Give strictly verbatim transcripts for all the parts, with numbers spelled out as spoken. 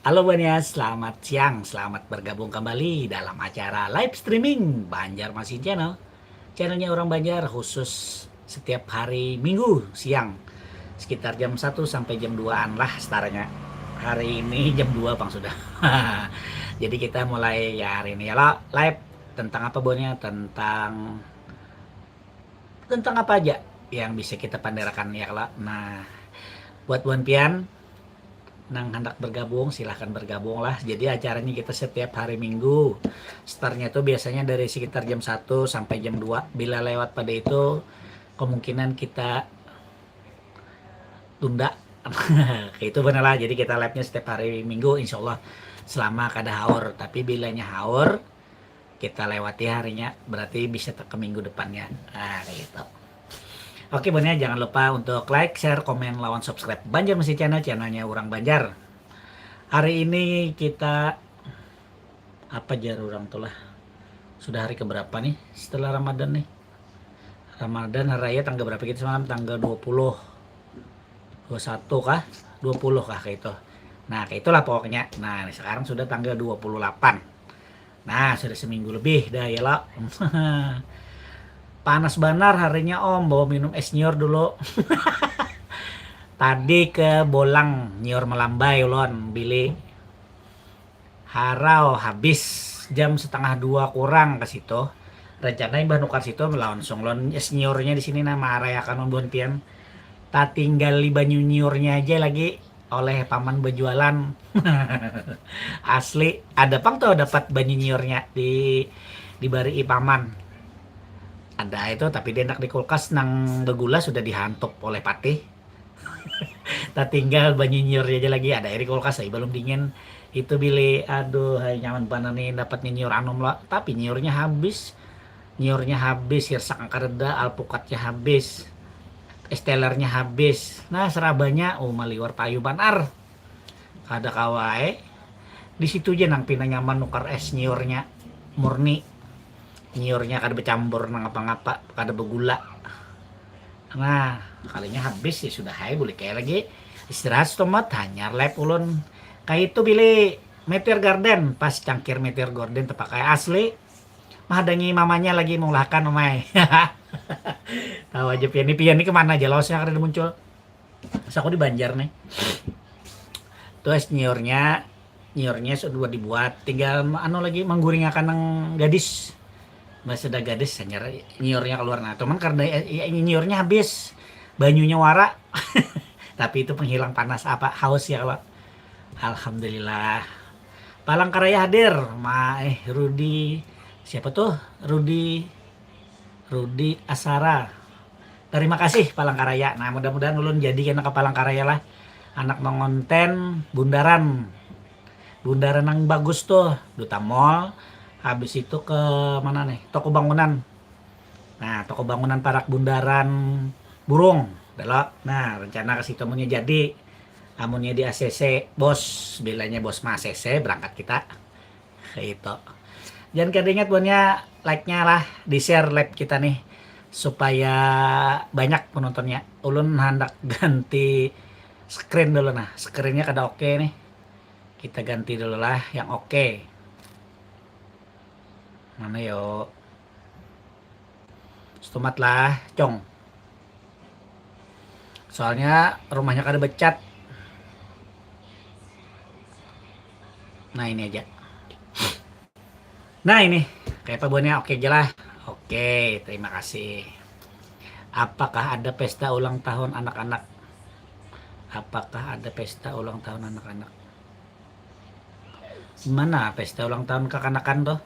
Halo buhannya, selamat siang, selamat bergabung kembali dalam acara live streaming Banjarmasin Channel. Channelnya orang Banjar khusus setiap hari Minggu siang sekitar jam satu sampai jam duaan lah setaranya. Hari ini jam dua pang sudah. Jadi kita mulai ya hari ini ya lo live tentang apa buhannya, tentang tentang apa aja yang bisa kita panderakan ya kalau. Nah, buat buhan pian nang hendak bergabung, silahkan bergabung lah. Jadi acaranya kita setiap hari Minggu. Startnya tuh biasanya dari sekitar jam satu sampai jam dua. Bila lewat pada itu, kemungkinan kita tunda. Kayak itu benar lah. Jadi kita live-nya setiap hari Minggu, insya Allah selama kada haur. Tapi bilanya haur, kita lewati harinya, berarti bisa ke minggu depannya. Nah, kayak gitu. Oke, buhannya jangan lupa untuk like, share, komen, lawan subscribe Banjarmasin Channel, channelnya orang Banjar. Hari ini kita apa jar orang tuh lah. Sudah hari keberapa nih setelah Ramadan nih? Ramadan hari raya tanggal berapa kita semalam? Tanggal dua puluh. Dua satu kah? Dua puluh kah kayak itu. Nah, kayak itulah pokoknya. Nah, sekarang sudah tanggal dua puluh delapan. Nah, sudah seminggu lebih dah ya lo. Panas banar harinya om, bawa minum es nyiur dulu. Tadi ke Bolang nyiur melambai ulon bili harau habis jam setengah dua kurang ke situ. Rencana imbah nukar situ langsung lon es nyiurnya di sini nah marayakan buhan pian. Tatinggali banyu nyiurnya aja lagi oleh paman berjualan. Asli ada pang tuh dapat banyu nyiurnya di dibari paman. Ada itu tapi dia nak di kulkas nang begula sudah dihantup oleh patih. Tatinggal banyu nyiur aja lagi ada air di kulkas lagi belum dingin. Itu bili aduh hai nyaman banar nih dapat nyiur anum lah tapi nyiurnya habis. Nyiurnya habis, hirsak angka reda, alpukatnya habis, estelernya habis. Nah serabanya oh maliwar payu banar. Kada kawa eh. Di situ aja nang pina nyaman nukar es nyiurnya murni. Nyiurnya kada bercampur nang apa-ngapa, kada bergula. Nah, kalinya habis ya sudah hai boleh kayak lagi istirahat setempat hanyar lep ulun. Kayak itu pilih Meteor Garden, pas cangkir Meteor Garden terpakai asli. Mahadangi mamanya lagi mengulahkan umai. Tahu aja pian ini pian ini kemana aja lausnya kada muncul. Pas aku di Banjar nih. Tuh es nyiurnya, nyiurnya sudah dibuat, tinggal anu lagi mengguring akan nang gadis. Mas sudah gadis hanya nyiurnya keluar nah. Cuman karena ya, ya, nyiurnya habis, banyunya wara. Tapi itu penghilang panas apa haus ya kalau. Alhamdulillah. Palangkaraya hadir, ma eh Rudi siapa tuh? Rudi Rudi Asara. Terima kasih Palangkaraya. Nah, mudah-mudahan ulun jadi kena ke Palangkaraya lah. Anak mengonten bundaran. Bundaran yang bagus tuh, Duta Mall. Habis itu ke mana nih? Toko bangunan. Nah, toko bangunan parak bundaran burung. Belok. Nah, rencana ke situ amunnya jadi. Amunnya di A C C, bos, bilanya bos ma A C C berangkat kita. Itu. Jangan kada ingat buatnya like-nya lah, di-share live kita nih supaya banyak penontonnya. Ulun hendak ganti screen dulu nah, screennya kada oke nih. Kita ganti dulu lah yang oke. Mana yo? Setumat lah, cong. Soalnya rumahnya kada becat. Nah ini aja. Nah ini, kayak apa buahnya? Oke aja lah. Oke, terima kasih. Apakah ada pesta ulang tahun anak-anak? Apakah ada pesta ulang tahun anak-anak? Mana pesta ulang tahun kekanakan tuh?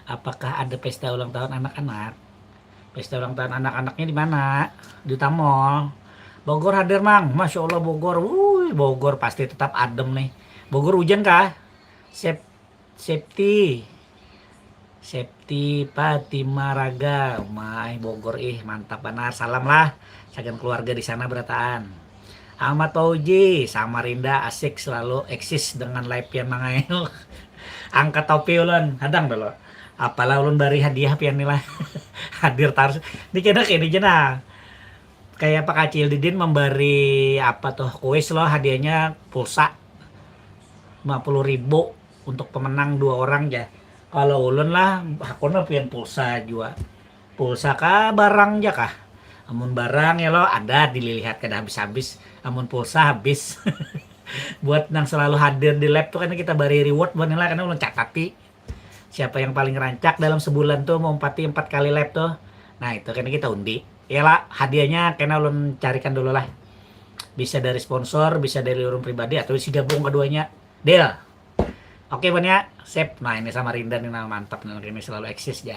Apakah ada pesta ulang tahun anak-anak? Pesta ulang tahun anak-anaknya di mana? Di Tamol. Bogor hadir mang, masya Allah Bogor, wuih Bogor pasti tetap adem nih. Bogor hujan kah? Sep safety. Septi Patimaraga, umai Bogor ih mantap banar, salam lah sagan keluarga di sana berataan. Ahmad Fauji, Samarinda asik selalu eksis dengan live pian mangail. Angkat topi ulun, hadang dulu. Apalah ulun bari hadiah pian ni lah. Hadir tarus. Ini kena kayak ini jenah. Kayak Pak Kacil Didin memberi apa tuh kuis loh hadiahnya pulsa. lima puluh ribu untuk pemenang dua orang ja. Kalau ulun lah, hakun lah pian pulsa jua. Pulsa kah, barang ja kah? Amun barang ya lo, ada dililihat kada habis-habis. Amun pulsa habis. Buat nang selalu hadir di live tuh kan kita bari reward buat lah, karena ulun catati. Siapa yang paling rancak dalam sebulan tuh mau empati empat kali live tuh. Nah, itu kan kita undi. Ya lah, hadiahnya kena ulun carikan dulu lah. Bisa dari sponsor, bisa dari orang pribadi, atau isi gabung keduanya. Deal. Oke, Bun ya. Sip. Nah, ini Samarinda nih, nah, mantap nih, ini selalu eksis ya.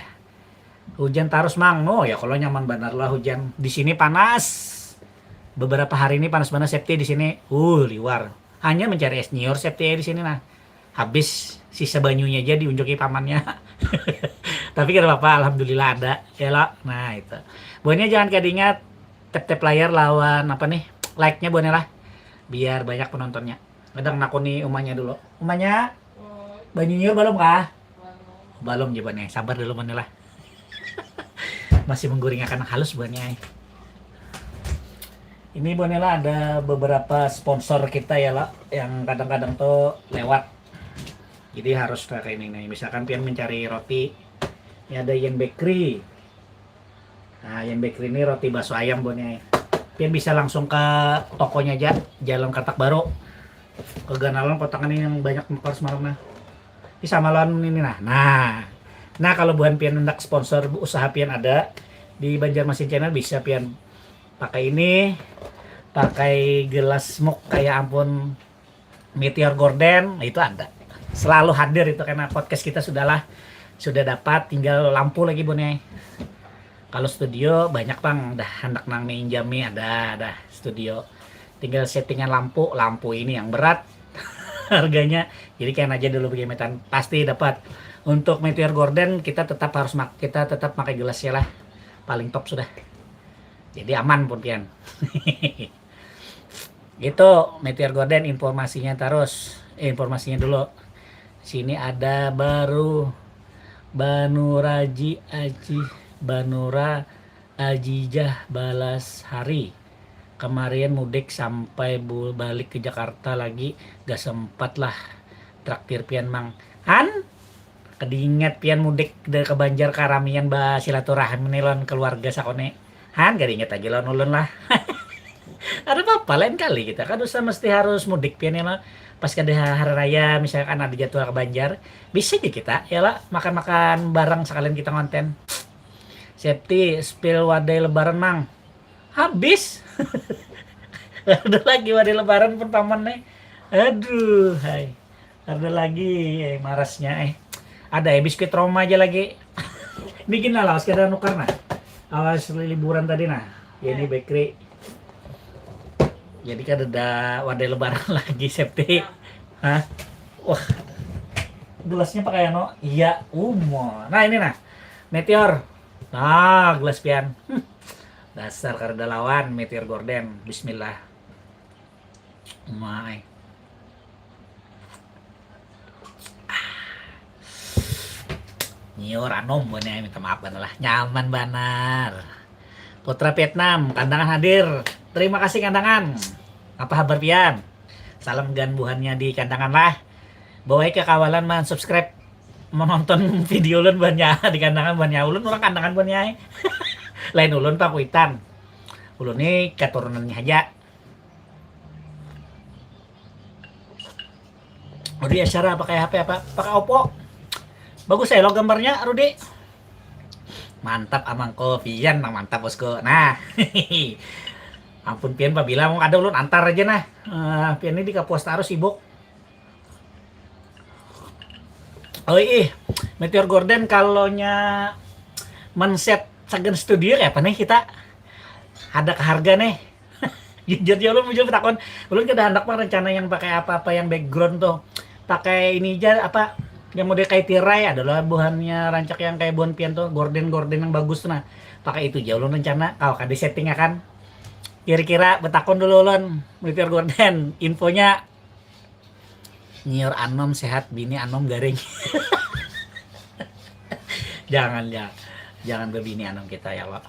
Hujan terus, Mang. Oh ya, kalau nyaman benar lah hujan. Di sini panas. Beberapa hari ini panas banget, Septi, di sini. Uh, liwar. Hanya mencari es nyiur, Septi, di sini, nah. Habis sisa banyunya aja diunjuki pamannya. Tapi kada apa-apa, alhamdulillah ada. Ya lah. Nah, itu. Buahnya jangan kada ingat tap-tap layar lawan apa nih? Like-nya buahnya lah. Biar banyak penontonnya. Kadang nakuni umanya dulu. Umanya, banyu nyiur belum kah? Belum jawabannya. Sabar dulu mana lah. Masih mengguringakan halus buahnya. Ini buahnya lah, ada beberapa sponsor kita ya lah, yang kadang-kadang tuh lewat. Jadi harus kayak ini nih. Misalkan pian mencari roti, ini ada Yen Bakery. Nah, Yen Bakery ini roti bakso ayam buahnya. Pian bisa langsung ke tokonya aja, Jalan Kartak Baru. Keganalan kotakan ini yang banyak nukar semalam nah. Ini sama lawan ini nah. Nah, nah kalau buhan pian hendak sponsor usaha pian ada di Banjarmasin Channel, bisa pian pakai ini, pakai gelas mug kayak ampun Meteor Garden itu ada. Selalu hadir itu karena podcast kita sudahlah, sudah dapat, tinggal lampu lagi, Bun, ya. Kalau studio banyak, Bang, dah hendak nang minjami ada, dah studio. Tinggal settingan lampu, lampu ini yang berat harganya. Jadi kayak aja dulu begini, pasti dapat. Untuk Meteor Garden kita tetap harus mak kita tetap pakai gelasnya lah. Paling top sudah. Jadi aman pun pian. Itu Meteor Garden informasinya terus. Eh, informasinya dulu. Sini ada baru Banuraji Aji Banura Ajijah Balas Hari. Kemarin mudik sampai bu, balik ke Jakarta lagi, gak sempat lah traktir pian, Mang. Han, kedingat pian mudik dari ke Banjar karamian ba silaturahmi nih lawan keluarga sakone. Han, kada ingat lagi lawan ulun lah. Ada apa-apa lain kali kita kan usah mesti harus mudik pian ya lah. Pas kada hari raya misalkan ada jadwal ke Banjar, bisa aja kita ya lah makan-makan bareng sekalian kita ngonten. Safety spill wadai lebaran, Mang. Habis. Ada lagi wadai lebaran pun paman nih. Aduh, hai. Ada lagi eh, marasnya eh. Ada ya biskuit Roma aja lagi. Bikin lah lawas kita nukar nah. Awas liburan tadi nah. Ya ini bakery. Jadi kan ada wadai lebaran lagi, Safety. Hah? Wah. Gelasnya pakai ano? Iya, umur. Nah, ini nah. Meteor. Nah, gelas pian. Hmm. Dasar kada lawan Meteor Garden. Bismillah. Mai. Nyiur anom buhannya, minta maaf banar lah. Nyaman banar. Putra Vietnam, Kandangan hadir. Terima kasih, Kandangan. Apa habar pian? Salam gan buhannya di Kandangan lah. Bawa ke kawalan man subscribe menonton video ulun buhannya di Kandangan buhannya. Ulun orang Kandangan buhannya. Lain ulun Pak Kuitan. Ulun ni keturunannya aja. Rudi acara pakai H P apa? Pakai Oppo. Bagus ya lo gambarnya, Rudi. Mantap amangko, pian nang mantap bosku. Nah, ampun pian pabila mau ada ulun antar aja nah. Eh, pian ini di Kapuas tarus sibuk. Oh ih, Meteor Garden kalau nya men-set sagan studio kayak apa nih kita? Ada ke harga nih. Jujur ya ulun bujur betakon. Ulun kada handak pang rencana yang pakai apa-apa yang background tuh. Pakai ini aja apa yang model kayak tirai adalah buhannya rancak yang kayak buhan pian tuh, gorden-gorden yang bagus tuh nah. Pakai itu aja ulun rencana. Kalau kada setting akan kira-kira betakon dulu ulun Meteor Garden infonya. Nyiur anom sehat, bini anom garing. Jangan ya, jangan bebini anom kita ya Allah.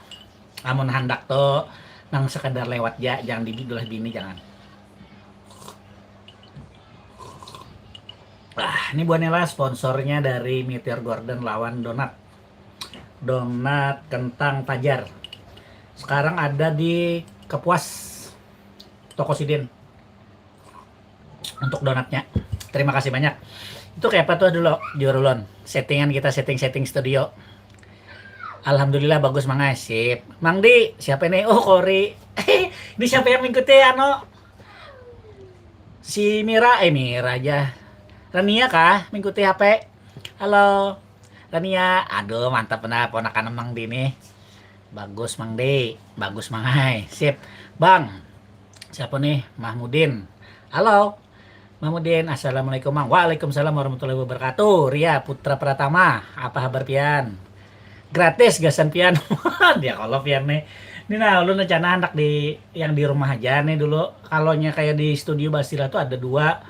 Amun handak tuh nang sekadar lewat ja, jangan didulah bini jangan. Ah, ini buahnya lah sponsornya dari Meteor Garden lawan donat. Donat kentang Fajar. Sekarang ada di Kapuas, toko sidin. Untuk donatnya. Terima kasih banyak. Itu kayak apa tuh dulu, Jurulon? Settingan kita setting-setting studio. Alhamdulillah bagus, Mang, ai. Sip. Mang Di, siapa ini? Oh, Kori. Ini siapa yang mengikuti, ano? Si Mira, eh, Mira aja. Rania kah mengikuti H P? Halo. Rania, aduh, mantap benar ponakan Mang Di nih. Bagus, Mang Di. Bagus, Mang, ai. Sip. Bang. Siapa nih? Mahmudin. Halo. Mahmudin, assalamualaikum, Mang. Waalaikumsalam warahmatullahi wabarakatuh. Ria Putra Pratama, apa kabar pian? Gratis gasan pian. Ya kalau pian nih. Ini nah, ulun rencana hendak di yang di rumah aja nih dulu. Kalau nya kayak di studio Basila tuh ada dua.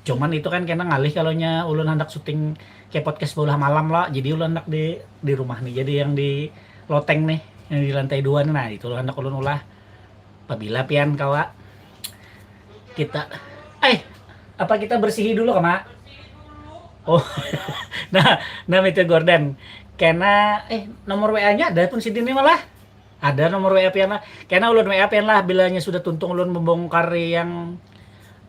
Cuman itu kan kena ngalih kalau nya ulun hendak syuting kayak podcast bola malam lah. Jadi ulun hendak di di rumah nih. Jadi yang di loteng nih, yang di lantai dua nih. Nah, itu ulun hendak ulun ulah. Apabila pian kawa kita eh apa kita bersihi dulu, Kama? Oh. Nah, nah itu Gordon. Kena eh nomor W A-nya ada pun sidin nih malah. Ada nomor W A pian lah. Kena ulun W A pian lah bilanya sudah tuntung ulun membongkar yang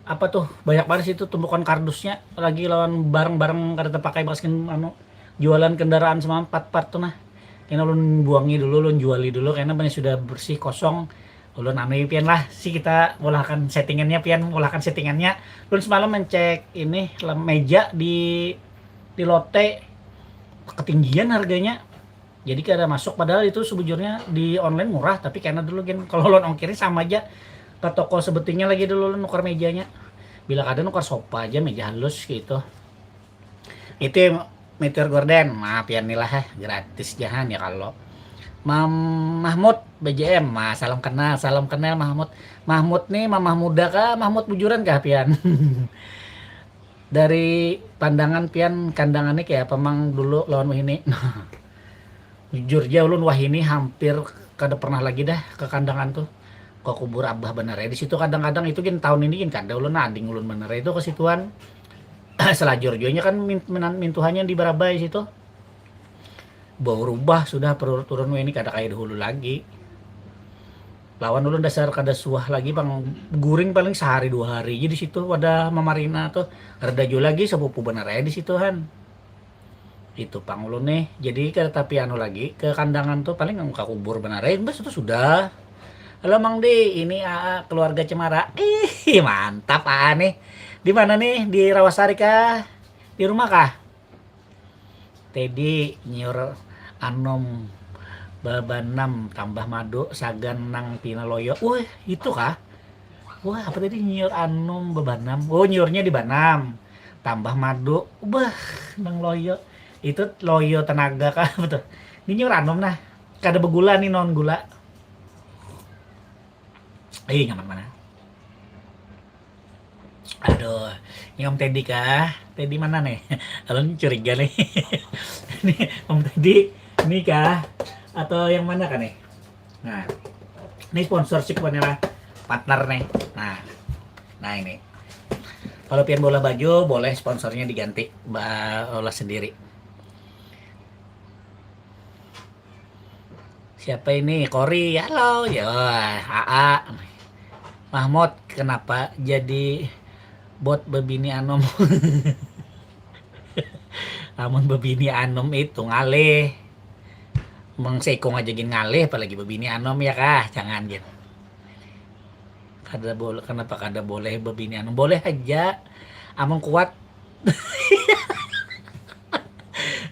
apa tuh, banyak banget situ tumpukan kardusnya lagi lawan barang-barang kada terpakai bekas anu jualan kendaraan sama empat part tuh nah. Kena ulun buangi dulu, ulun juali dulu karena banyak sudah bersih kosong. Ulun anu pian lah si kita ulahkan settingannya pian ulahkan settingannya. Ulun semalam mencek ini meja di di lote ketinggian harganya. Jadi kada masuk padahal itu sebujurnya di online murah tapi karena dulu gen kalau lawan ongkirnya sama aja ke toko sebetulnya lagi dulu nukar mejanya. Bila kada nukar sofa aja meja halus gitu. Itu Meteor Garden, maaf ya nih lah eh, gratis jahan ya kalau Mam Mahmud B J M, nah, salam kenal, salam kenal Mahmud. Mahmud nih mamah muda kah, Mahmud bujuran kah pian? Dari pandangan pian kandangannya kayak apa mang dulu lawan wahini? Jujur ja ulun wahini hampir kada pernah lagi dah ke kandangan tuh. Ke kubur abah bener ya di situ kadang-kadang itu gin tahun ini gin kada ulun nah, ading ulun bener ya itu ke situan. Selajur juanya kan min, minan, mintuhannya di Barabai situ. Bau rubah sudah perurut ulun ini kada kayak dahulu lagi. Lawan ulun dasar kada suah lagi bang guring paling sehari dua hari aja di situ wadah mamarina tuh. Reda jua lagi sepupu bener aja di situ han. Itu pang ulun nih. Jadi kada tapi anu lagi ke kandangan tuh paling ka kubur benar aja. Bas itu sudah. Halo Mang Di, ini A A keluarga Cemara. Ih, mantap A A nih. Di mana nih? Di Rawasari kah? Di rumah kah? Teddy nyiur anom babanam tambah madu sagan nang pina loyo. Wih, itu kah? Wah, apa tadi nyiur anom babanam? Oh, nyiurnya di banam. Tambah madu. Bah, nang loyo. Itu loyo tenaga kah apa tuh? Ini nyiur anom nah. Kada begula nih non gula. Ih, nyaman mana? Aduh, ini Om Teddy kah? Teddy mana nih? Alun curiga nih. Ini Om Teddy, ini kah? Atau yang mana kah nih? Nah, ini sponsorship bukannya lah partner nih. Nah, nah ini. Kalau pian bola baju boleh sponsornya diganti, olah sendiri. Siapa ini? Kori, halo, ya, A A. Mahmud, kenapa jadi bot bebini anom? Amun bebini anom itu ngalih. Mengseikung aja gin ngalih, apalagi bebini anom ya kah? Jangan gin. Kada boleh, kenapa kada boleh bebini anom? Boleh aja. Amun kuat.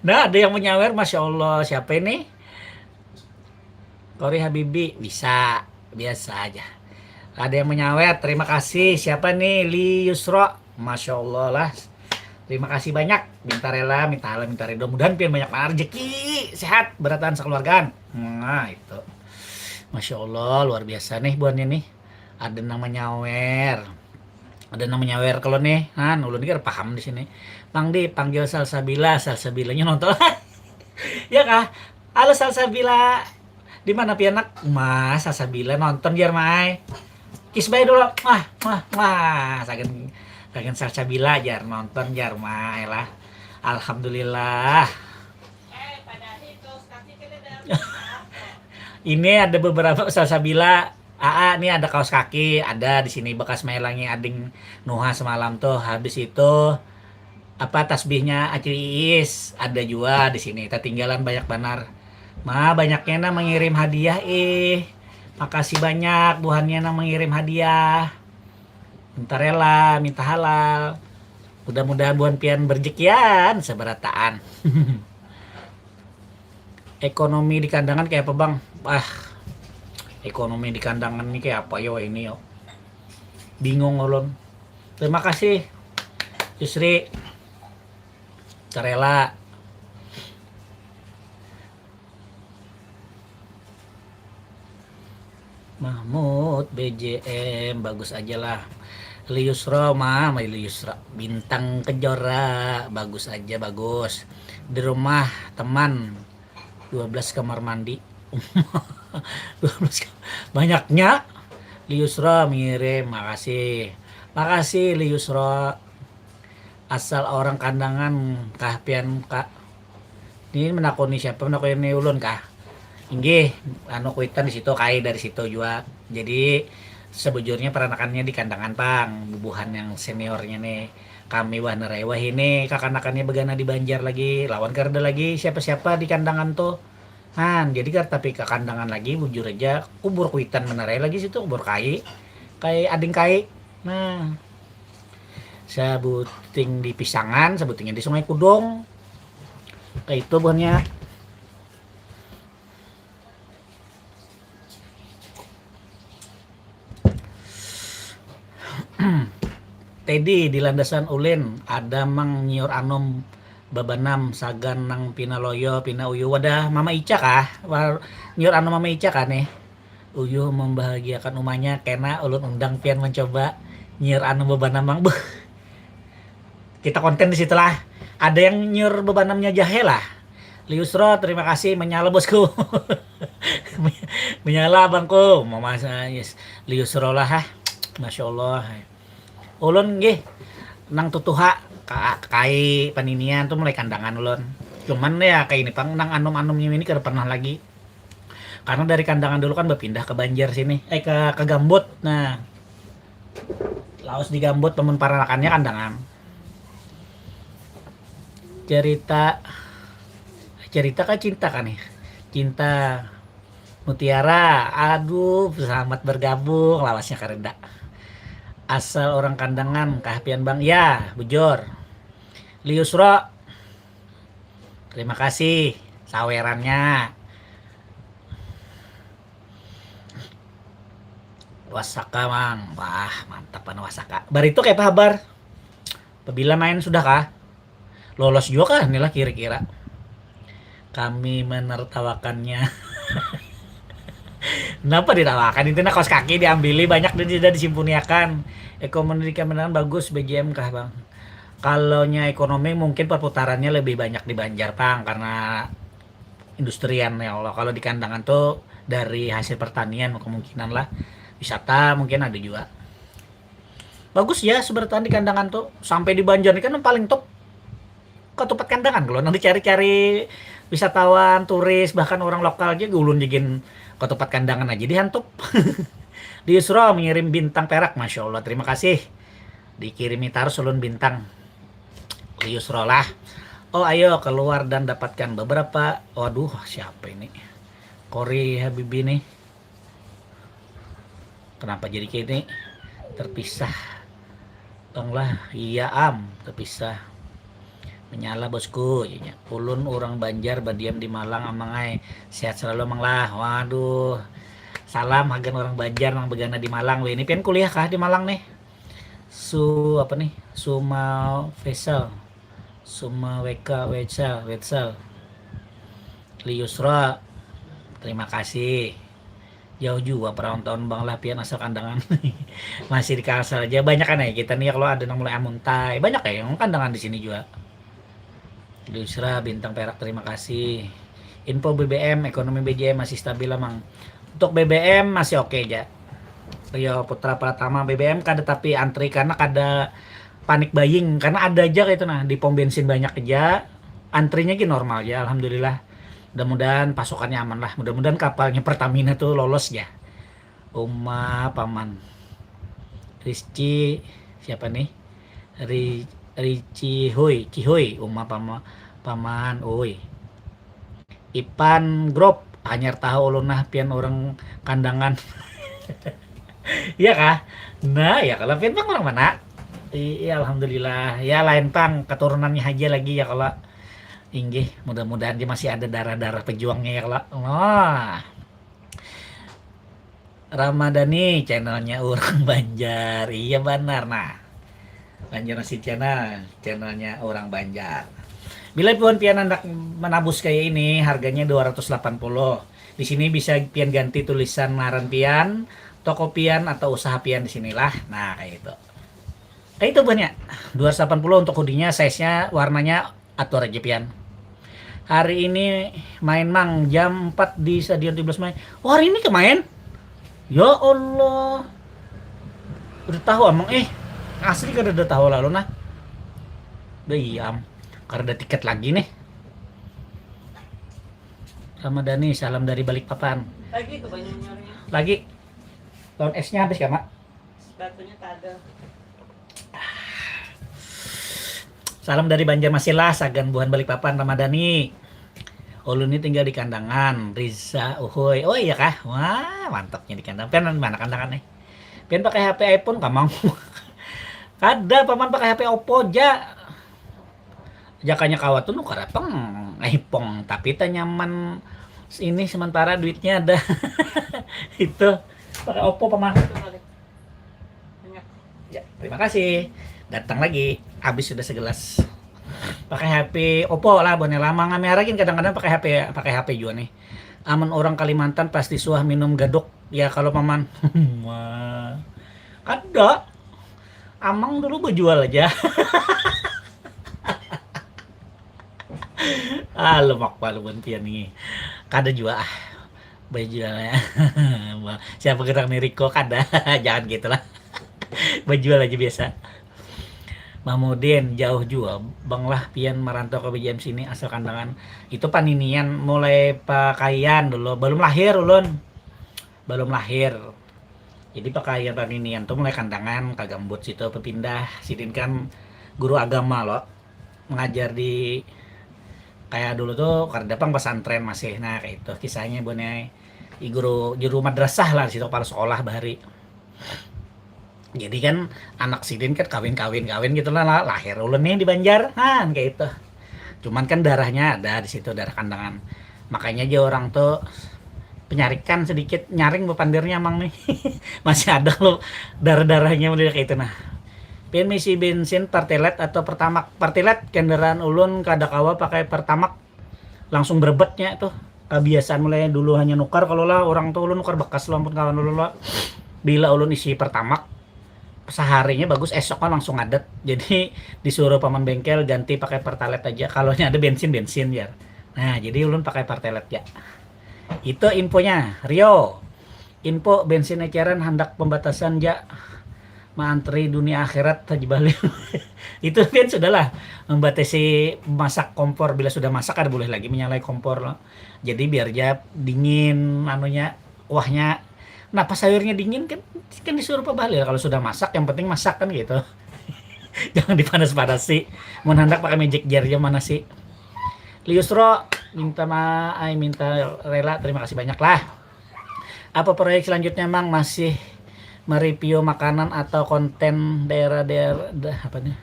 Nah, ada yang menyawer, masya Allah, siapa ini? Kori Habibi, bisa, biasa aja. Ada yang menyawer, terima kasih. Siapa nih? Li Yusro, masya Allah lah. Terima kasih banyak. Minta rela, minta halal, minta ridho. Mudahan pian banyak rezeki, sehat, beratan sekeluargaan. Nah, itu. Masya Allah, luar biasa nih buahnya nih. Ada nang menyawer. Ada nang menyawer kalau nih, han ulun kira paham di sini. Mang Di panggil Salsabila, Salsabilanya nonton. Ya kah? Halo Salsabila. Di mana pianak? Mas Salsabila nonton jar mai. Kiss bye dulu. Wah, wah, wah. Sagan Pengen salsabila jar, nonton jar, Mai lah. Alhamdulillah. Ini ada beberapa salsabila. Aa, ini ada kaos kaki, ada di sini bekas mailangi ading Nuha semalam tuh. Habis itu apa, tasbihnya Acil Iis ada juga di sini. Tertinggalan banyak banar. Ma, banyaknya nang mengirim hadiah ih. Makasih banyak buhannya nang mengirim hadiah. Minta rela, minta halal. Mudah-mudahan buhan pian berjekian seberataan. Ekonomi di kandangan kayak apa, Bang? Ah, ekonomi di kandangan ini kayak apa yo ini yo? Bingung ulun. Terima kasih, Yusri. Terela. Mahmud B J M, bagus aja lah. Liusro, ma, ma Liusro. Bintang Kejora, bagus aja, bagus. Di rumah teman, dua belas kamar mandi. Dua belas kam-, banyaknya. Liusro mengirim, makasih. Makasih, Liusro. Asal orang kandangan kah pian, Kak? Ini menakuni siapa? Menakuni ulun kah? Inggih, anu, kuitan di situ, kai dari situ jua. Jadi sebujurnya peranakannya di kandangan pang, bubuhan yang seniornya nih. Kami wah nerai wah ini kakanakannya begana di Banjar lagi, lawan kada lagi siapa-siapa di kandangan tuh. Han, jadi kada tapi ke kandangan lagi, bujur aja kubur kuitan menerai lagi situ, kubur kai. Kai ading kai. Nah, sabuting di Pisangan, sabutingnya di Sungai Kudong. Kayak itu buhannya. Teddy di landasan ulin ada mang nyiur anom babanam sagan nang pina loyo pina uyuh, wadah Mama Ica kah? War-, nyiur anom Mama Ica kah nih? Uyuh membahagiakan umanya, kena ulun undang pian mencoba nyiur anom babanam mang. Beuh. Kita konten di situ lah. Ada yang nyur bebanamnya jahe lah. Liusro, terima kasih menyala bosku. Menyala abangku, mama yes. Liusro lah ah. Masya Allah. Ulun gih nang tutuha kai paninian tuh mulai kandangan ulun. Cuman ya kayak ini pang nang anum-anumnya ini kada pernah lagi. Karena dari kandangan dulu kan berpindah ke Banjar sini, eh ke ke Gambut. Nah, laos di Gambut pemun paranakannya kandangan. Cerita cerita kah cinta kah nih? Cinta Mutiara, aduh selamat bergabung, lawasnya kareda. Asal orang kandangan kah pian bang? Ya, bujur. Liusro, terima kasih sawerannya. Wasaka mang, wah mantap anu wasaka. Baritu kaya apa habar? Pabila main sudah kah? Lolos jua kah inilah kira-kira? Kami menertawakannya. Kenapa ditawakan? Itu nah kaos kaki diambili banyak dan tidak disimpuniakan. Ekonomi di Kamenangan bagus B J M kah bang? Kalau nya ekonomi mungkin perputarannya lebih banyak di Banjar pang karena industrian ya Allah. Kalau di kandangan tuh dari hasil pertanian kemungkinan lah. Wisata mungkin ada juga. Bagus ya sebenarnya di kandangan tuh sampai di Banjar ini kan yang paling top ketupat kandangan kalau nanti cari-cari wisatawan, turis, bahkan orang lokal aja ulun jigin ketupat kandangan aja dihantup. Di Yusro mengirim bintang perak, masya Allah, terima kasih. Dikirimi tarus ulun bintang. Di Yusro lah. Oh ayo keluar dan dapatkan beberapa. Waduh, siapa ini? Kori Habibi nih. Kenapa jadi kini terpisah? Bang lah, iya am, terpisah. Menyala bosku, nya. Ulun orang Banjar badiam di Malang amang ai. Sehat selalu amang lah. Waduh. Salam hagan orang Banjar nang begana di Malang. Wih, ini pian kuliah kah di Malang nih? Su apa nih? Suma Faisal. Suma W K Wetsel, Wetsel. Liusra, terima kasih. Jauh juga perantauan bang lah pian asal kandangan. Masih di Kalsel aja banyak kan ya kita nih ya kalau ada nang mulai amuntai banyak ya yang kandangan di sini juga. Liusra bintang perak terima kasih. Info B B M ekonomi B J M masih stabil emang. Untuk B B M masih oke aja. Rio Putra Pratama B B M kada tapi antri karena kada panic buying karena ada aja kayak itu nah di pom bensin banyak aja, antrinya ki normal ya, alhamdulillah. Mudah-mudahan pasokannya aman lah, mudah-mudahan kapalnya Pertamina tuh lolos ya. Uma paman Rizky, siapa nih? Ri Ri Cihoi, Cihoi, uma pama, paman, oi. Ipan grup, hanyar tahu ulun nah pian orang Kandangan. Iya kah? Nah, ya kalau pian bang orang mana? Iya, alhamdulillah. Ya lain pang keturunannya aja lagi ya kalau. Inggih, mudah-mudahan dia masih ada darah-darah pejuangnya ya kalau. Wah. Ramadhani, channelnya orang Banjar. Iya banar nah. Banjar Nasi Channel, channelnya orang Banjar. Bila pun pian hendak menabus kayak ini, harganya dua ratus delapan puluh. Di sini bisa pian ganti tulisan ngaran pian, toko pian atau usaha pian di sinilah. Nah, kayak itu. Kayak itu buahnya. Dua ratus delapan puluh untuk hoodie-nya, size-nya, warnanya atur aja pian. Hari ini main mang jam empat di Stadion tujuh belas Mei. Oh, hari ini kemain? Ya Allah. Udah tahu amang eh. Asli kada ada tahu lalu nah. Udah iya am. Kada ada tiket lagi nih. Ramadhani, salam dari Balikpapan. Lagi ke Banyunyurnya. Lagi. Lawan esnya habis ya, Mak? Batunya tak ada. Salam dari Banjarmasin lah, sagan buhan Balikpapan Ramadhani. Ulun ni tinggal di Kandangan, Riza, uhuy. Oh iya kah? Wah, mantapnya di Kandangan. Pian mana Kandangan nih? Pian pakai H P iPhone kamang. Kada, paman pakai H P Oppo ja. Jakanya kawa tuh nukar apa? Iphone, tapi tak nyaman ini sementara duitnya ada. Itu pakai Oppo paman. Ya, terima kasih. Datang lagi, habis sudah segelas. Pakai H P Oppo lah, buhannya lama ngami harakin kadang-kadang pakai H P, pakai H P juga nih. Amun orang Kalimantan pasti suah minum gaduk. Ya kalau paman. Wah. Kada. Amang dulu berjual aja. Ah, lemak palu pian nih. Kada jua ah. Bajualnya. Siapa gerang nih Riko kada. Jangan gitulah. Bajual aja biasa. Mahmudin, jauh jua bang lah pian merantau ke B J M sini asal Kandangan. Itu paninian mulai pakaian dulu, belum lahir ulun. Belum lahir. Jadi pakaian paninian tuh mulai Kandangan ke Gambut situ berpindah. Sidin kan guru agama loh. Mengajar di kayak dulu tuh kada pang pesantren masih. Nah, kayak itu kisahnya buhannya. I guru juru madrasah lah situ kepala sekolah bahari. Jadi kan anak sidin kan kawin kawin kawin gitu lah, lahir ulun nih di Banjar kan kayak itu. Cuman kan darahnya ada di situ, darah Kandangan. Makanya aja orang tuh penyarikan sedikit, nyaring bepandirnya mang nih. Masih ada lo darah-darahnya model kayak itu nah. Pian misi bensin Pertalite atau Pertamax? Pertalite, kendaraan ulun kada kawa pakai Pertamax, langsung berebetnya tuh. Kebiasaan mulai dulu hanya nukar kalau lah orang tuh ulun nukar bekas lo ampun kawan dulu lo. Bila ulun isi Pertamax seharinya bagus, esok kan langsung ngadat. Jadi disuruh paman bengkel ganti pakai Pertalite aja. Kalau ada bensin bensin ya. Nah, jadi ulun pakai Pertalite ya. Itu infonya. Rio, info bensin eceran handak pembatasan ja, maantri dunia akhirat Haji Bahlil. Itu kan sudahlah membatasi masak kompor, bila sudah masak kada boleh lagi menyalai kompor loh. Jadi biar ja dingin anunya, kuahnya. Nah pas sayurnya dingin kan, kan disuruh Pak Bahlil kalau sudah masak yang penting masak kan gitu. Jangan dipanas-panasi. Mun handak pakai magic jar ja mana sih. Liusro minta ma ai minta rela, terima kasih banyak lah. Apa proyek selanjutnya mang, masih mereview makanan atau konten daerah-daerah da- apa nih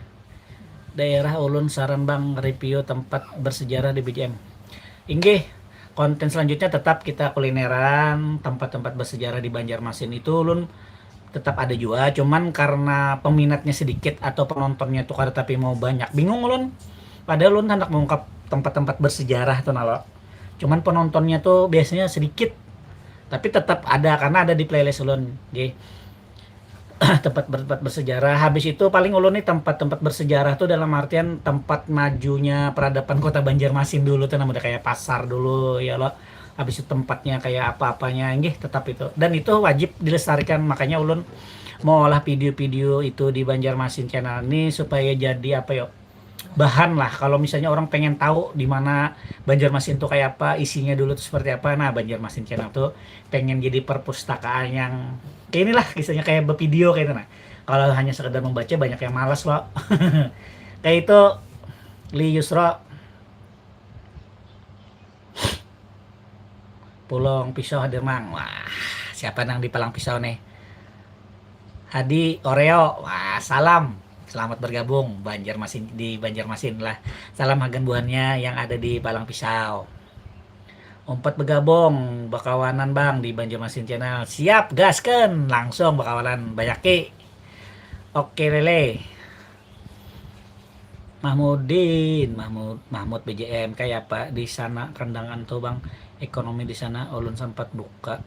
daerah ulun? Saran bang, review tempat bersejarah di B J M. Inggih, konten selanjutnya tetap kita kulineran, tempat-tempat bersejarah di Banjarmasin itu ulun tetap ada juga, cuman karena peminatnya sedikit atau penontonnya tuh kada tapi mau banyak, bingung ulun. Padahal ulun hendak mengungkap tempat-tempat bersejarah tuh nalo, cuman penontonnya tuh biasanya sedikit, tapi tetap ada karena ada di playlist ulun. Nggih. Tempat tempat bersejarah. Habis itu paling ulun nih tempat-tempat bersejarah tuh dalam artian tempat majunya peradaban kota Banjarmasin dulu tuh, namanya kayak pasar dulu ya lo. Habis itu tempatnya kayak apa-apanya, nggih, tetap itu. Dan itu wajib dilestarikan. Makanya ulun mau olah video-video itu di Banjarmasin Channel ini supaya jadi apa yo, bahan lah, kalau misalnya orang pengen tahu di mana Banjarmasin tuh kayak apa, isinya dulu tuh seperti apa. Nah, Banjarmasin Channel tuh pengen jadi perpustakaan yang kayak inilah, kisahnya kayak bervideo kayak itu. Nah, kalau hanya sekedar membaca, banyak yang malas loh. Kayak itu. Li Yusro, Pulang Pisau hadir, Mang. Wah, siapa nang di Palang Pisau nih? Hadi Oreo. Wah, salam. Selamat bergabung Banjarmasin, di Banjarmasin lah. Salam hagan buhannya yang ada di Palang Pisau. Umpat bergabung, bakawanan, Bang, di Banjarmasin Channel. Siap, gasken. Langsung bakawanan, banyaki. Oke, lele. Mahmudin, Mahmud, Mahmud B J M, kayak apa di sana Kandangan tuh, Bang? Ekonomi di sana, ulun sempat buka,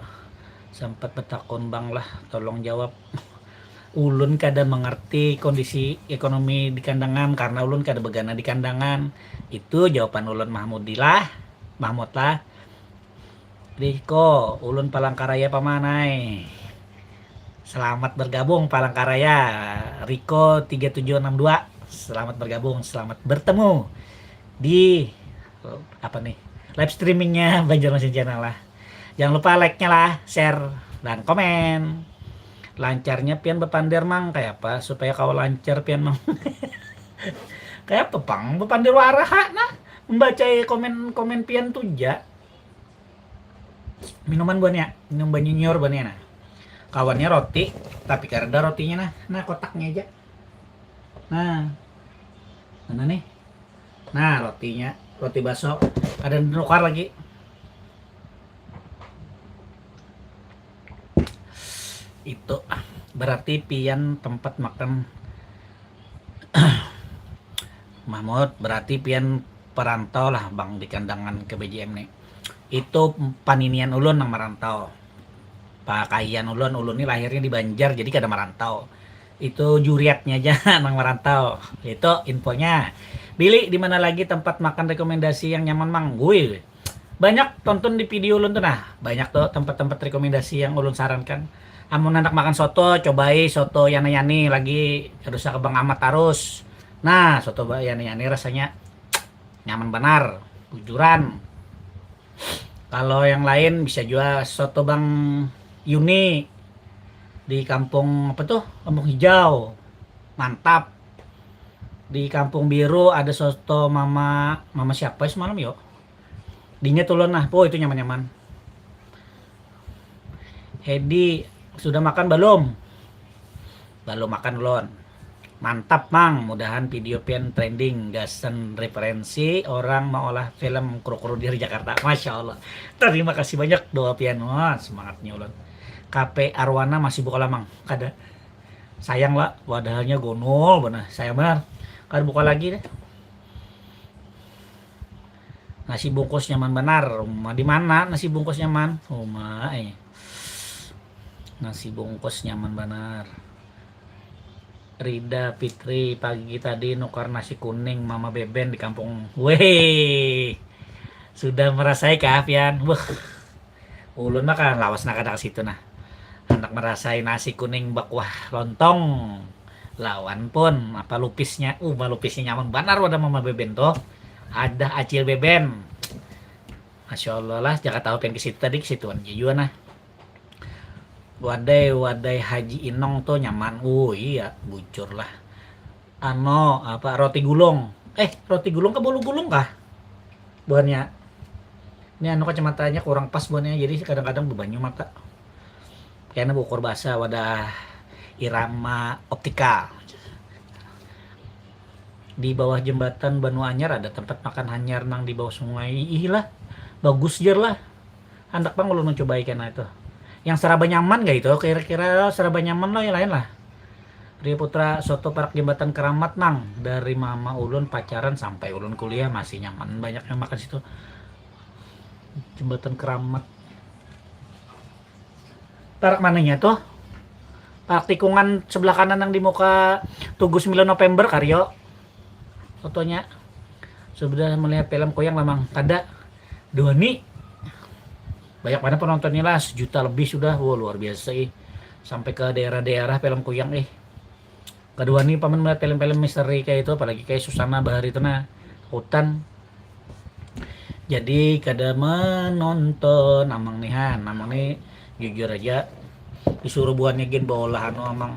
sempat betakun, Bang, lah, tolong jawab. Ulun kada mengerti kondisi ekonomi di Kandangan karena ulun kada begana di Kandangan. Itu jawaban ulun, Mahmudi lah, Mahmud lah. Riko, ulun Palangkaraya pamanai. Selamat bergabung Palangkaraya. Riko tiga tujuh enam dua. Selamat bergabung, selamat bertemu di apa nih? Live streamingnya Banjarmasin Channel lah. Jangan lupa like-nya lah, share dan komen. Lancarnya pian bepander, Mang, kayak apa supaya kau lancar pian, Mang? Kayak apa, Bang? Bepander waraha nah. Membaca komen-komen pian tuh ja. Minuman buahnya, minum banyu nyiur buahnya nah. Kawannya roti, tapi kada rotinya nah. Nah, kotaknya aja. Nah. Mana nih? Nah, rotinya, roti baso. Ada nukar lagi. Itu berarti pian tempat makan Mahmud, berarti pian perantau lah, Bang, di Kandangan ke B J M nih. Itu paninian ulun nang merantau. Pakahian ulun, ulun ni lahirnya di Banjar, jadi kada merantau. Itu juriatnya aja nang merantau. Itu infonya. Bili, di mana lagi tempat makan rekomendasi yang nyaman, Mang? Gue banyak tonton di video ulun tuh nah, banyak tuh tempat-tempat rekomendasi yang ulun sarankan. Amun hendak makan soto, cobai soto Yani Yani lagi, kada usah ke Bang Amat tarus. Nah, soto ba-, Yani Yani rasanya nyaman banar, bujuran. Kalau yang lain bisa jua soto Bang Yuni di kampung apa tuh? Kampung Hijau. Mantap. Di Kampung Biru ada soto mama, mama siapa semalam yo? Dinya tulun nah, po itu nyaman-nyaman. Hedi, sudah makan belum? Belum makan ulun. Mantap, Mang, mudahan video pian trending. Gasan referensi orang maolah film kru-kru di Jakarta. Masya Allah. Terima kasih banyak doa pian. Wah, semangatnya ulun. Kafe Arwana masih buka lah, Mang? Kada. Sayang lah, wadahalnya gonol benar. Sayang benar. Kada buka lagi deh. Nasi bungkus nyaman banar. Uma di mana nasi bungkus nyaman? Uma eh. Nasi bungkus nyaman banar. Rida Fitri pagi tadi nukar nasi kuning Mama Beben di kampung. Weh. Sudah merasai kah pian? Wah. Ulun mah kan lawas nak kada ke situ nah. Anak merasai nasi kuning bakuah lontong. Lawan pun apa lupisnya. Uh, lupisnya nyaman banar wadah Mama Beben tuh. Ada Acil Beben. Masya Allah lah, jaka tahu pian ke situ tadi, ke situan ja jua nah. Wadai, wadai Haji Inong tuh nyaman. Oh iya, bujur lah. Ano, apa, roti gulung. Eh, roti gulung ke bolu gulung kah? Buhannya. Ini anu kacamatanya kurang pas buhannya, jadi kadang-kadang bebanyu mata. Kayaknya bukur basa wadah Irama Optika. Di bawah jembatan Banua Anyar ada tempat makan hanyar nang di bawah sungai. Ih lah, bagus jer lah. Handak pang ulun mencobai kena itu. Yang seraba nyaman gak itu? Kira-kira seraba nyaman loh yang lain lah. Ria Putra, soto parak jembatan Keramat, Mang. Dari mama ulun pacaran sampai ulun kuliah masih nyaman, banyak yang makan situ. Jembatan Keramat. Parak mananya tuh? Parak tikungan sebelah kanan yang di muka Tugu sembilan November, Karyo. Fotonya. Sudah melihat film Kuyang lah, Mang? Kada. Dua ni. Banyak banget penontonnya lah, sejuta lebih sudah. Wah, luar biasa ih. Sampai ke daerah-daerah film kuyang ih. Kedua nih paman melihat film-film misteri kayak itu, apalagi kayak Susana bahari itu nah, hutan. Jadi kada menonton amang nih han, amang nih jujur aja disuruh buannya gin beolah anu amang.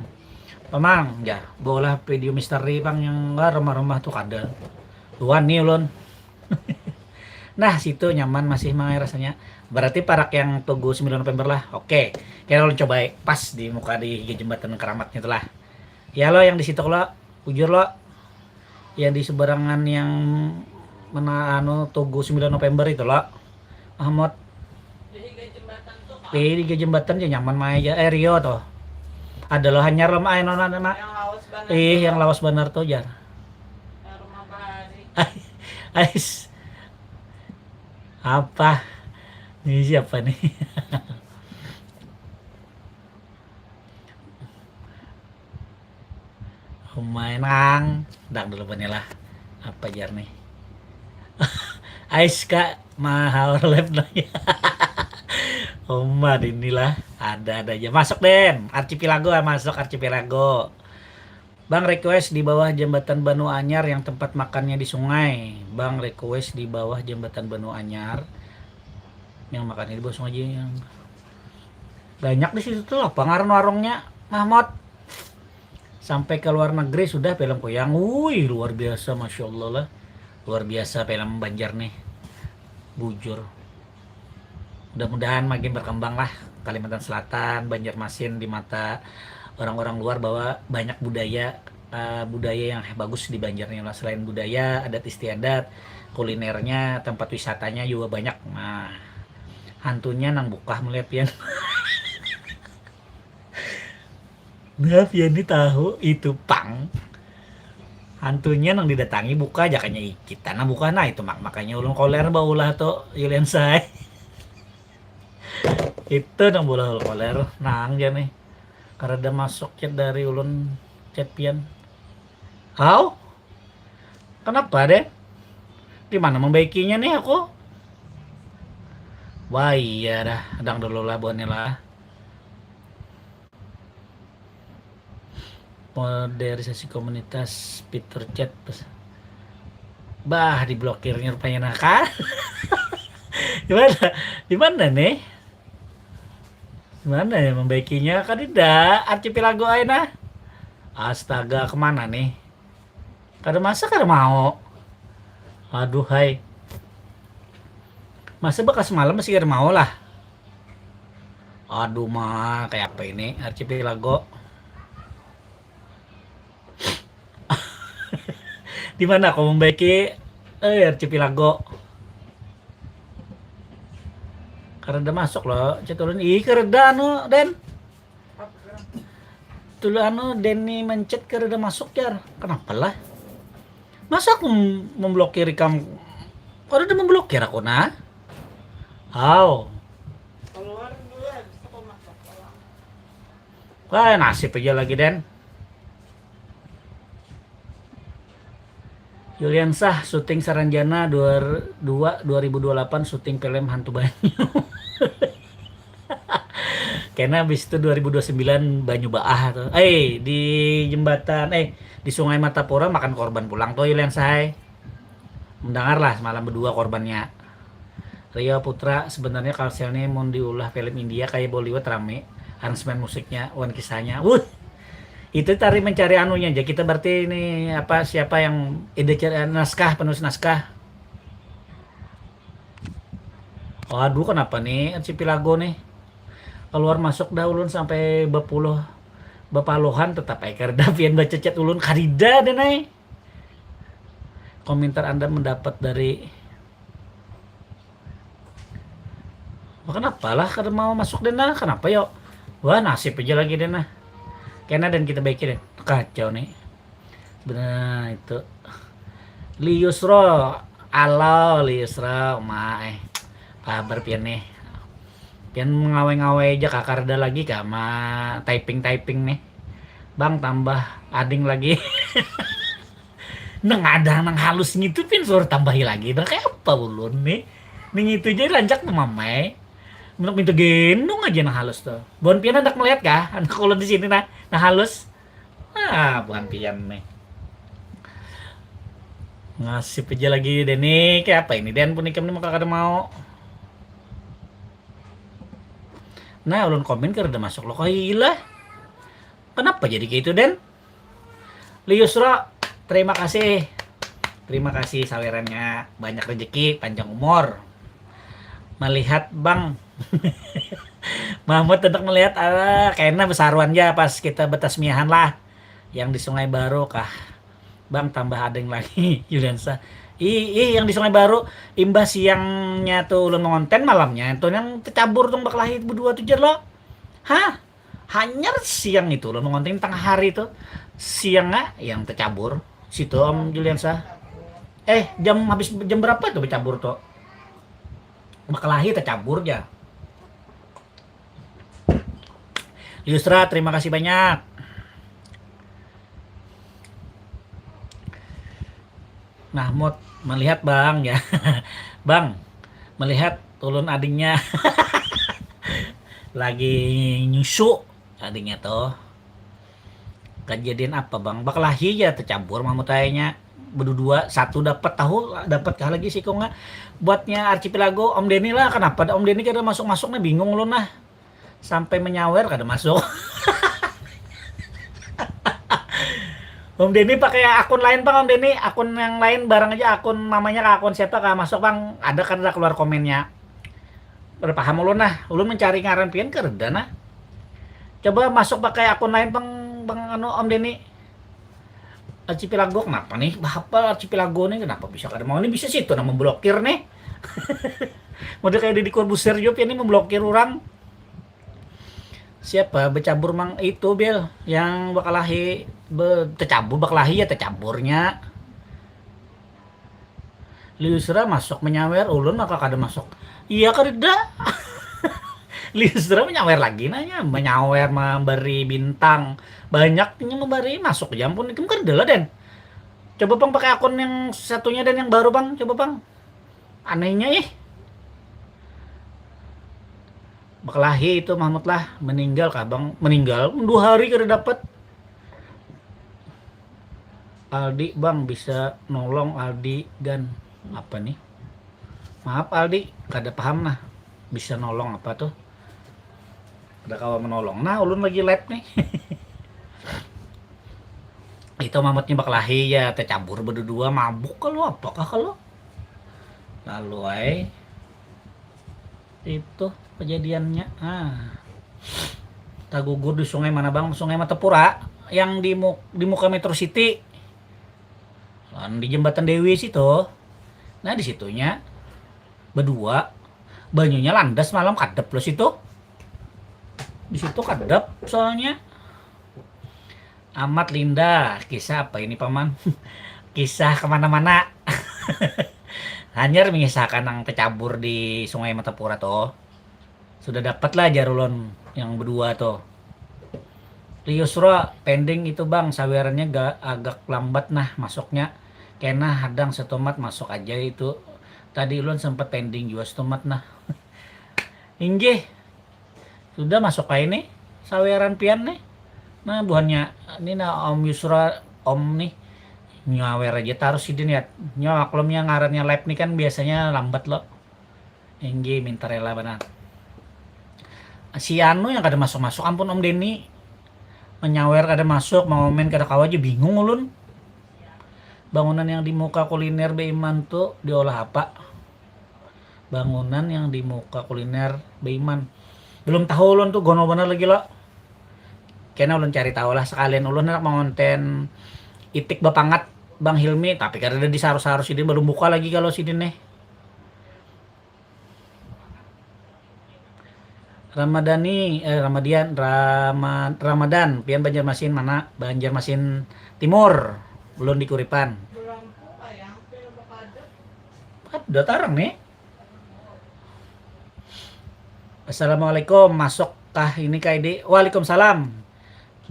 Pamang ya beolah video misteri pang yang enggak rumah-rumah tuh kada. Luan nih ulun. Nah situ nyaman masih mangai rasanya. Berarti parak yang tugu sembilan November lah. Oke, kira ulun cobai pas di muka di higa jembatan keramatnya itulah. Ya lo yang di situ lo, bujur lo. Yang di seberangan yang mana anu tugu sembilan November itu lo. Mahmud. Di higa jembatan tuh. Di higa jembatan aja nyaman main aja. Eh Rio tuh. Ada lo hanyar lo main nona mak. Yang lawas banget. Ih, yang lawas benar tuh jar. Rumah bahari. Ais. Apa? Ini siapa nih? Umai nang, dak dulu lah. Apa jar nih? Ais kak, mahal lab nanya. Uma inilah, ada-ada aja. Masuk Den, archipelago ah, masuk archipelago. Bang request di bawah jembatan Banu Anyar yang tempat makannya di sungai. Bang request di bawah jembatan Banu Anyar yang makannya di bawah sungai yang banyak di situ tuh apa ngaran warungnya Mahmud. Sampai ke luar negeri sudah film Koyang. Wih, luar biasa, masya Allah lah. Luar biasa film Banjar nih. Bujur. Mudah-mudahan makin berkembang lah Kalimantan Selatan, Banjarmasin di mata orang-orang luar bahwa banyak budaya uh, budaya yang bagus di Banjar nih lah. Selain budaya, adat istiadat, kulinernya, tempat wisatanya juga banyak. Nah, hantunya nang bukah melihat pian. Nah, pian ini tahu itu pang. Hantunya nang didatangi buka aja kayaknya kita nah buka nah itu mak makanya ulun koler baulah tuh Yulian say. Itu nang bola koler nang aja nih. Karena ada masuk chat dari ulun chat pian. How? Kenapa deh? Di mana membaikinya nih aku? Wah iya dah, adang dulu lah buahnya lah. Modernisasi komunitas fitur chat bah diblokirnya rupanya nah kan. Gimana? Gimana nih? Gimana ya membaikinya? Kan tidak archipelago aja nah. Astaga, kemana nih? Kada masak kada mau. Aduh hai. Masa bekas malam masih kada mau lah. Aduh ma, kayak apa ini archipelago? Di mana kau membaiki eh archipelago? Karena masuk loh, cetulun ih kereda anu dan Tulu anu Denny mencet kada ada masuk jar. Kenapa lah? Masa aku memblokir ikam? Kada ada memblokir aku nah. Aw. Wah nasib aja lagi Den. Yuliansah syuting Saranjana dua dua dua ribu dua puluh delapan syuting film Hantu Banyu. Kena habis itu dua ribu dua puluh sembilan Banyu Baah tuh. Eh di jembatan eh di Sungai Martapura makan korban pulang tuh Yuliansah. Mendengar lah semalam berdua korbannya. Rio Putra, sebenarnya Kalsel ni mun diulah film India kaya Bollywood rame, aransemen musiknya wan kisahnya. Wuh. Itu cari mencari anunya aja kita berarti ini apa siapa yang ide cari naskah penulis naskah. Waduh kenapa nih archipelago nih. Keluar masuk dah ulun sampai bapuluh bapalohan tetap ai kada pian baca chat ulun kadida deh nai. Komentar Anda mendapat dari Wah, kenapa lah kada mau masuk deh nah? Kenapa yo? Wah, nasib aja lagi deh nah. Kena dan kita baiki deh. Kacau nih. Benar itu. Liusro, alo Liusro, ma eh. Kabar pian nih. Pian ngawai-ngawai aja kakar ada lagi kah ma typing-typing nih. Bang tambah ading lagi. Nang ada nang halus ngitu pin suruh tambahi lagi. Nah, kayak apa ulun nih? Ning itu aja rancak tuh mamai. Menuk minta gendong aja nah halus tuh. Buhan pian hendak melihat kah? Anak ulun di sini nah, nah halus. Ah, buhan pian nih. Ngasip aja lagi deh nih. Kayak apa ini? Dan pun ikam nih maka kada mau. Nah, ulun komen kada masuk lo kok gila. Kenapa jadi kayak itu, Den? Liusro, terima kasih. Terima kasih sawerannya, banyak rezeki, panjang umur. Melihat Bang Mahmud tetap melihat ah, kayaknya besaruan aja pas kita betasmiahan lah. Yang di Sungai Baru kah? Bang tambah adeng lagi Juliansa. Ih, ih yang di Sungai Baru imbah siangnya tuh ulun mengonten malamnya itu yang tercabur tuh berkelahi berdua tuh jer lo. Hah? Hanyar siang itu lo mengonten tengah hari itu siang nggak yang tercabur situ Om Juliansa. Eh jam habis jam berapa itu bercabur tuh? Berkelahi tercabur ya. Yusra terima kasih banyak. Mahmud melihat bang ya. Bang melihat tulun adingnya lagi nyusu adingnya tuh. Kejadian apa bang? Bakalahi ya tercampur Mahmud kayaknya berdua satu dapat tahu dapat kah lagi sikungnya buatnya archipelago Om Denny lah. Kenapa ada Om Denny kada masuk masuk nih bingung lu nah sampai menyawer kada masuk. Om Denny pakai akun lain bang Om Denny akun yang lain barang aja akun namanya ke akun siapa kah masuk bang ada kada keluar komennya. Kada paham ulun nah, ulun mencari ngaran pian kada nah. Coba masuk pakai akun lain bang bang anu Om Denny. Archipelago kenapa nih? Bahapa archipelago nih kenapa bisa kada mau ini bisa situ nah memblokir nih. Model kayak Deddy Corbuzier juga pian nih memblokir orang. Siapa becabur mang itu Bill yang bakalahi be, tecabur bakalahi ya tecamburnya. Liusra masuk menyawer, ulun maka kada masuk. Iya kada. Liusra menyawer lagi nanya, menyawer memberi bintang. Banyaknya memberi masuk aja ampun ikam kada lah den. Coba bang pakai akun yang satunya dan yang baru bang, coba bang. Anehnya ih. Berkelahi itu Mahmud lah meninggal kah bang? Meninggal dua hari kada dapat. Aldi bang bisa nolong Aldi gan apa nih? Maaf Aldi, kada paham nah. Bisa nolong apa tuh? Kada kawa menolong. Nah, ulun lagi live nih. Itu mamatnya bakalahi ya tercampur berdua mabuk kalau apakah kalau lalu ay itu kejadiannya ah tagugur di sungai mana bang sungai Matapura yang di di muka Metro City. Lawan di jembatan Dewi situ. Nah di situnya berdua banyunya landas malam kadep loh situ. Di situ kadep soalnya. Amat Linda, kisah apa ini paman? Kisah kemana-mana. Hanyar mengisahkan yang tercabur di Sungai Matapura tuh. Sudah dapat lah jarulon yang berdua tuh. Liusro pending itu bang sawerannya ga, agak lambat nah masuknya. Kena hadang setumat masuk aja itu. Tadi ulun sempat pending juga setumat nah. Inggih. Sudah masuk kayak ini saweran pian nih. Nah buhannya ini nah Om Yusra Om nih nyawer aja taruh sidin ya. Nyawa maklumnya ngarannya live nih kan biasanya lambat loh. Inggih minta rela banar. Si anu yang kada masuk-masuk ampun Om Denny. Menyawer kada masuk, mengomen kada kawa aja bingung ulun. Bangunan yang di muka kuliner Beiman tu diolah apa? Bangunan yang di muka kuliner Beiman. Belum tahu ulun tu gono banar lagi lo. Kena ulun cari tahu lah sekalian ulun hendak mengonten itik bapangat Bang Hilmi tapi kada ada di sarus-sarus ini belum buka lagi kalau sini nih. Ramadani eh Ramadian Rama, Ramadan pian Banjarmasin mana Banjarmasin Timur ulun di Kuripan. Ada tarang nih. Assalamualaikum masuk kah ini Kak Edi Waalaikumsalam.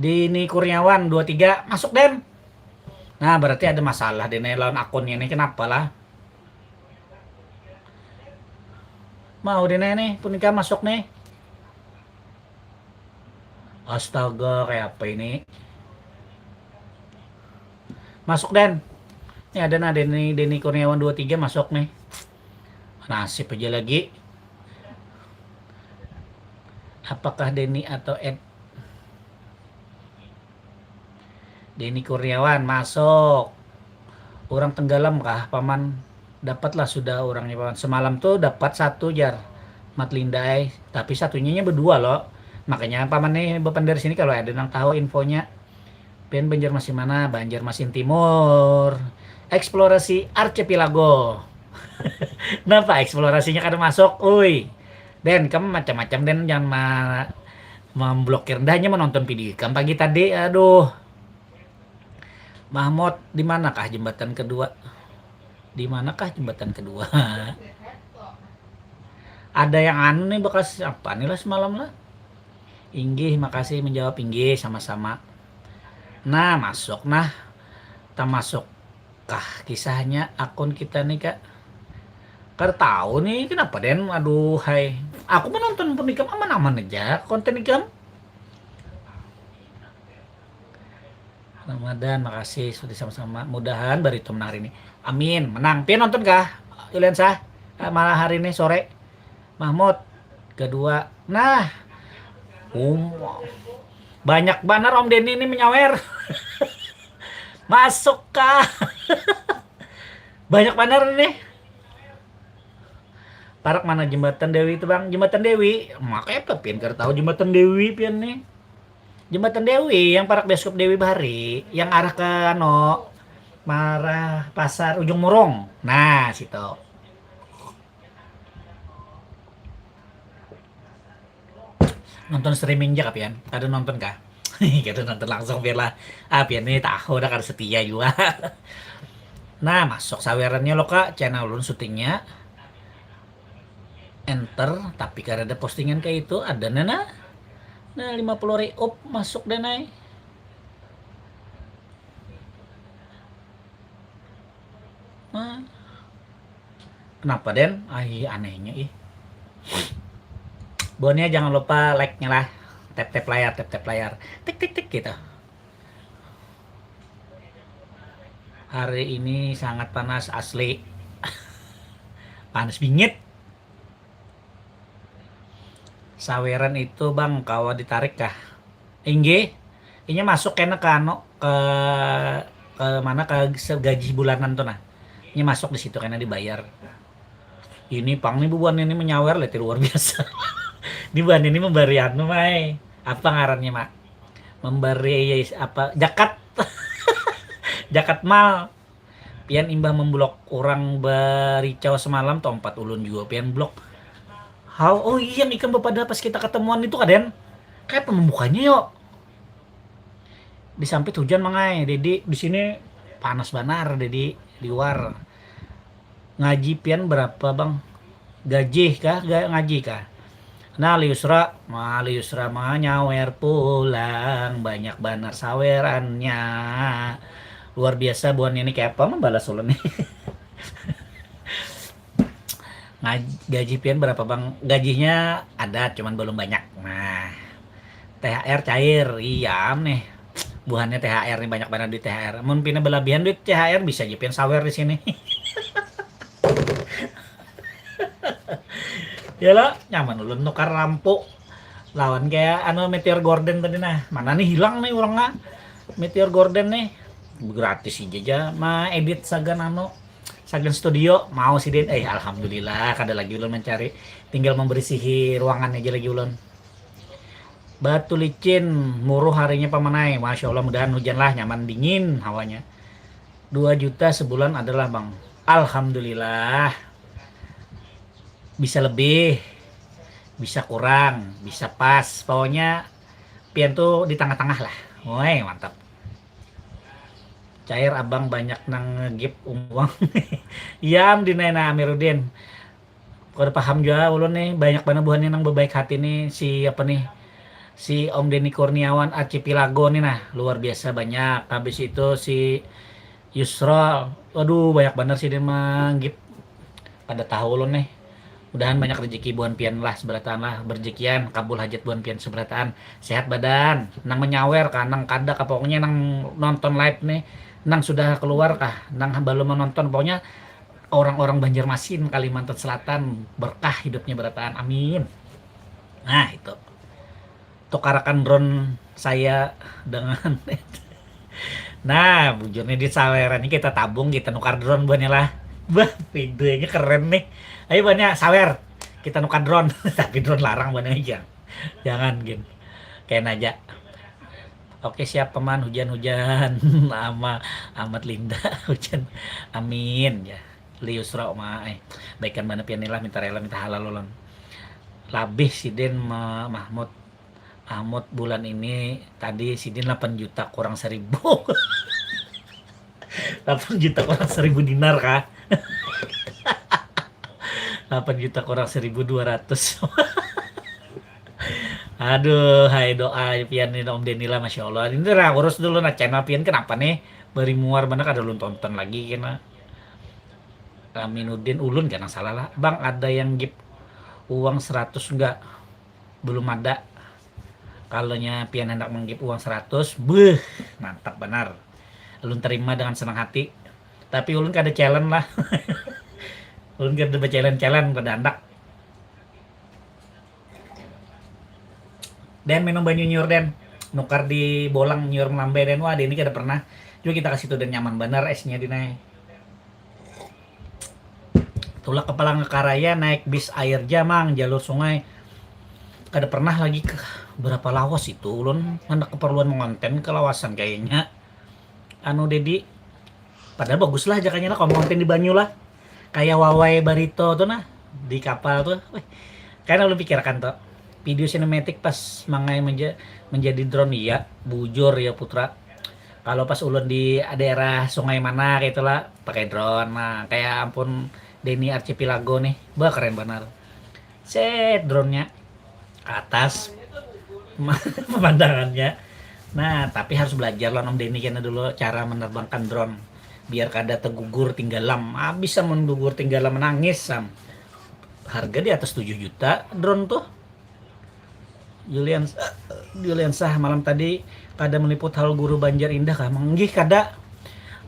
Dini Kurniawan dua tiga masuk den. Nah berarti ada masalah dini lawan akunnya ini kenapa lah. Mau deh nih, nih, punika masuk nih. Astaga, kayak apa ini? Masuk, Dan. Ini ada nah, Denny, Denny Kurniawan dua tiga masuk nih. Nasib aja lagi. Apakah Denny atau Ed? Denny Kurniawan masuk. Orang tenggelam kah, Paman? Dapatlah sudah orangnya, Paman. Semalam tuh dapat satu, jar. Mat Linda ai. Tapi satunya nya berdua, loh. Makanya Paman nih bepan dari sini kalau ada nang tahu infonya. Pian Banjarmasin mana? Banjarmasin Timur. Eksplorasi archipelago. Kenapa eksplorasinya kada masuk? Ui. Den, kamu macam-macam, Den, jangan ma-, memblokir. Dah, hanya menonton video ikam pagi tadi. Aduh. Mahmud, di manakah jembatan kedua? Di manakah jembatan kedua? Ada yang anu nih, bekas apa nih lah semalam lah? Inggih, makasih menjawab. Inggih, sama-sama. Nah, masuk nah. Tamasuk kah kisahnya akun kita nih, Kak? Kada tahu nih, kenapa, Den? Aduh, hai. Aku menonton pun ikam aman-aman aja, konten ikam. Ramadan, makasih, sudah sama-sama. Mudahan Barito menang hari ini. Amin, menang. Pian nonton kah, Yuliansa? Eh, malah hari ini sore. Mahmud, kedua. Nah, um, banyak banar Om Denny ini menyawer. Masuk kah? Banyak banar ini. Parak mana Jembatan Dewi itu, Bang? Jembatan Dewi. Makanya apa pian kada tahu Jembatan Dewi pian nih? Jembatan Dewi yang parak bioskop Dewi Bahari, yang arah ke anu, marah pasar Ujung Murung. Nah, situ. Nonton streaming aja kah pian? Kada nonton kah? Kada nonton langsung, biarlah. Ah, pian ini tahu dah, kada setia juga. Nah, masuk sawerannya lo, Kak. Channel ulun syutingnya. Enter, tapi kada ada postingan kayak itu. Ada nana. Nah, lima puluh riup masuk, Danai. Nah. Kenapa, Den? Ai, anehnya, ih. Buannya jangan lupa like-nya lah. Tap-tap layar, tap-tap layar. Tik, tik, tik gitu. Hari ini sangat panas asli. Panas bingit. Saweran itu, Bang, kawa ditarik kah? Inggih. Inya masuk kena ke anu, ke, ke mana, ke se-, gaji bulanan tuh nah. Inya masuk di situ kena dibayar. Ini pang nih bubuhan ini menyawer leti luar biasa. Di buhan ini memberi anu, mai. Apa ngarannya, Mak? Memberi apa? Jakat. Jakat mal. Pian imbah memblok orang baricau semalam, tompat ulun juga pian blok. Hal, oh iya, yang ikam bepada pas kita ketemuan itu, kaden. Kayak apa membukanya, yo? Disampit hujan, mangai. Jadi di sini panas banar, jadi liwar. Ngaji pian berapa, Bang? Gajih kah? Ga-, ngaji kah? Nah, Liusra, ma Liusra ma nyawer pulang, banyak banar sawerannya. Luar biasa buhan ini, kayak apa membalas ulun nih. Ngaj-, gaji pian berapa, Bang? Gajinya ada, cuman belum banyak. Nah, T H R cair, iya nih. Buhannya T H R nih, banyak banar duit T H R. Mun pina belabihan duit T H R, bisa aja pian sawer di sini. Ya lah, nyaman ulun nukar lampu lawan kayak anu Meteor Garden tadi nah. Mana nih hilang nih orangnya? Meteor Garden nih. Gratis aja aja ma edit sagan anu, sagan studio mau sidin. Eh, alhamdulillah kada lagi ulun mencari. Tinggal memberisihi ruangan aja lagi ulun. Batu licin muruh harinya pamanai. Masya Allah, mudahan hujan lah, nyaman dingin hawanya. Dua juta sebulan adalah, Bang. Alhamdulillah. Bisa lebih, bisa kurang, bisa pas. Pokoknya pian tuh di tengah-tengah lah. Woi, mantap. Cair, abang banyak nang ngegip uang. Iya, Am, dinaina Amiruddin. Kada paham jua ulun nih, banyak banar buhannya nang bebaik hati nih, si apa nih, si Om Denny Kurniawan Archipelago nih nah, luar biasa banyak. Habis itu si Yusrol, waduh, banyak banar sih dia manggip. Kada tahu ulun nih. Mudahan banyak rezeki buhan pian lah seberataan lah, berjekian kabul hajat buhan pian seberataan, sehat badan, nang menyawer kah, nang kada kah, pokoknya nang nonton live nih, nang sudah keluar kah, nang belum menonton, pokoknya orang-orang Banjarmasin, Kalimantan Selatan, berkah hidupnya berataan, amin. Nah itu, tukarakan drone saya dengan nah bujurnya di saweran ini kita tabung, kita nukar drone buahnya lah. Bah, videonya keren nih. Ayo buahnya sawer, kita nukar drone. Tapi drone larang buahnya aja, jangan gin, kayak aja. Oke siap paman, hujan-hujan ama amat linda hujan, amin ya. Liusra ma eh baikan mana pian lah, minta rela minta halal ulun. Labih sidin ma- Mahmud Mahmud bulan ini tadi sidin delapan juta kurang seribu. Delapan juta kurang seribu dinar kah? Delapan juta kurang seribu dua ratus. Aduh, hai doa pian ini Om Denny lah, masya Allah. Ini lah urus dulu nah channel pian, kenapa nih? Bari muar mana kada ulun tonton lagi kena. Aminuddin, ulun kena salah lah. Bang, ada yang gip uang seratus enggak? Belum ada. Kalau nya pian hendak menggip uang seratus, beuh, mantap benar. Ulun terima dengan senang hati. Tapi ulun kada challenge lah. Ulun kada berchallenge-challenge, kada handak. Den minum banyu nyiur den, nukar di bolang nyiur melambai den, wah ini kada pernah. Juga kita kasih tuh den, nyaman banar esnya di nai. Tulak ke Palangkaraya naik bis air jamang jalur sungai. Kada pernah lagi ke berapa lawas itu ulun, hendak keperluan mengonten kelawasan kayaknya. Anu Dedi, padahal bagus lah jakanya lah kalau mengonten di banyu lah, kayak wawai barito tuh nah di kapal tuh. Wih, kayaknya lu pikirkan tuh video sinematik pas mangai menja, menjadi drone, iya bujur ya putra. Kalau pas ulun di daerah sungai mana gitu lah pakai drone, nah kayak ampun Denny Archipelago nih, bah keren benar. Set drone-nya ke atas pemandangannya. Nah tapi harus belajar lah Om Denny kena dulu cara menerbangkan drone biar kada tegugur tinggalam. Habis sama gugur tinggalam menangis sam. Harga di atas tujuh juta drone tuh. Julian Julian Sah, malam tadi kada meliput hal guru Banjar Indah kah? Menggih kada.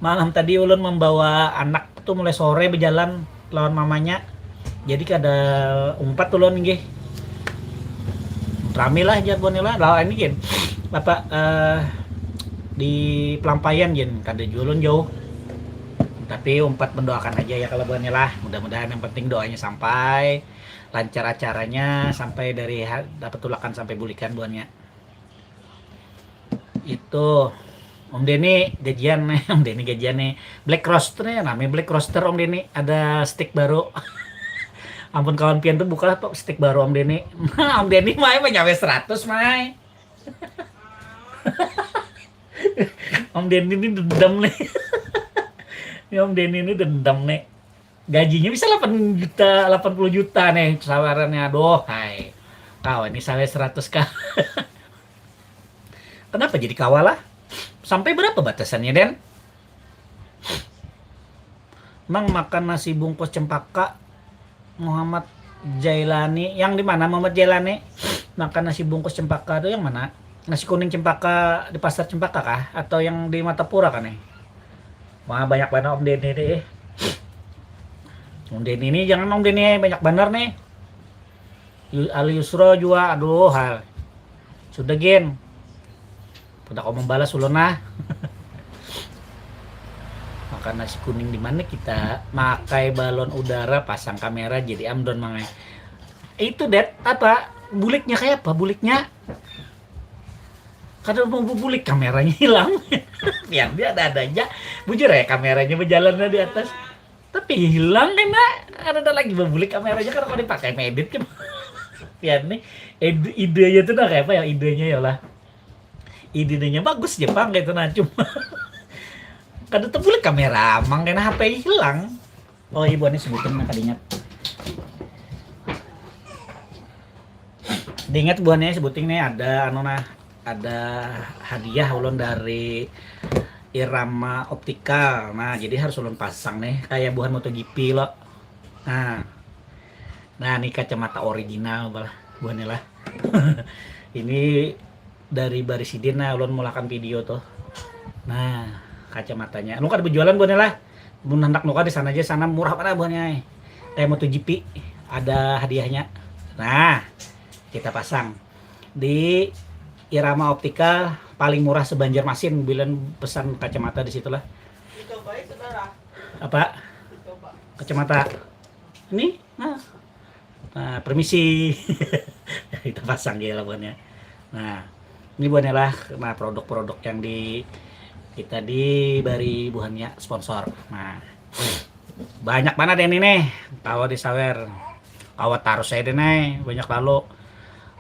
Malam tadi ulun membawa anak tuh mulai sore berjalan lawan mamanya. Jadi kada umpat ulun nggih. Rame lah jadwalnya lah. Lah ini gin apa uh, di Pelampaian gin, kada jua ulun jauh. Tapi umpat mendoakan aja ya kalau buahnya lah. Mudah-mudahan yang penting doanya sampai lancar acaranya sampai dari dapat tulakan sampai bulikan buahnya. Itu Om Denny gajian nih, Om Denny gajian nih. Black Roaster nih, namanya Black Roaster Om Denny. Ada stick baru. Ampun kawan pian tuh bukalah pak stick baru Om Denny. Om Denny mai menyawe seratus mai. Om Denny ini dendam nih. Ini Om Denny ini dendam nih. Gajinya bisa delapan juta, delapan puluh juta nih sawarannya. Aduh, hai. Kau ini sawe seratus kah? Kenapa jadi kawalah? Sampai berapa batasannya, Den? Mang makan nasi bungkus cempaka Muhammad Jailani. Yang di mana Muhammad Jailani? Makan nasi bungkus cempaka tuh yang mana? Nasi kuning cempaka di pasar cempaka kah? Atau yang di Matapura kan nih? Wah banyak banget Om Denny nih. Om Denny ini jangan Om Denny banyak bener nih. Al Yusro juga aduh hal. Sudah gen. Kada kau membalas ulun nah. Makan nasi kuning di mana kita makai balon udara pasang kamera jadi amdon mangai. Itu det apa buliknya kayak apa buliknya? Kada mau bulik kameranya hilang. Biar dia ada ada aja. Bujur ya kameranya berjalan di atas. Tapi hilang kena ada ada lagi bulik kameranya karena kalau dipakai medit kan. Pian nih ide idenya tuh nah kayak apa ya idenya ya lah. Idenya bagus Jepang kayak itu nah cuma kada terbulik kamera amang kena H P hilang. Oh iya buahnya sebutin nah kada ingat. Diingat buahnya sebuting nih ada anu nah ada hadiah ulun dari Irama Optika. Nah, jadi harus ulun pasang nih kayak buhan MotoGP lo. Nah. Nah, ini kacamata original balah, buhannya lah. Ini dari bari sidin, nah, ulun mulakan video tuh. Nah, kacamatanya. Lu kada berjualan, buhannya lah. Mun handak nukar di sana aja, sana murah mana, buhannya. Kayak MotoGP, ada hadiahnya. Nah, kita pasang di Irama Optika, paling murah se-Banjarmasin. Bila pesan kacamata di situlah. Dicobai, saudara. Apa? Dicoba. Kacamata. Ini, nah. Nah, permisi. Kita pasang ya lah, buhannya. Nah, ini, buhannya lah, nah, produk-produk yang di kita diberi, buhannya, sponsor. Nah, banyak banget ini nih, tawa disawer. Kawat tarus saya deh, nih, banyak lalu.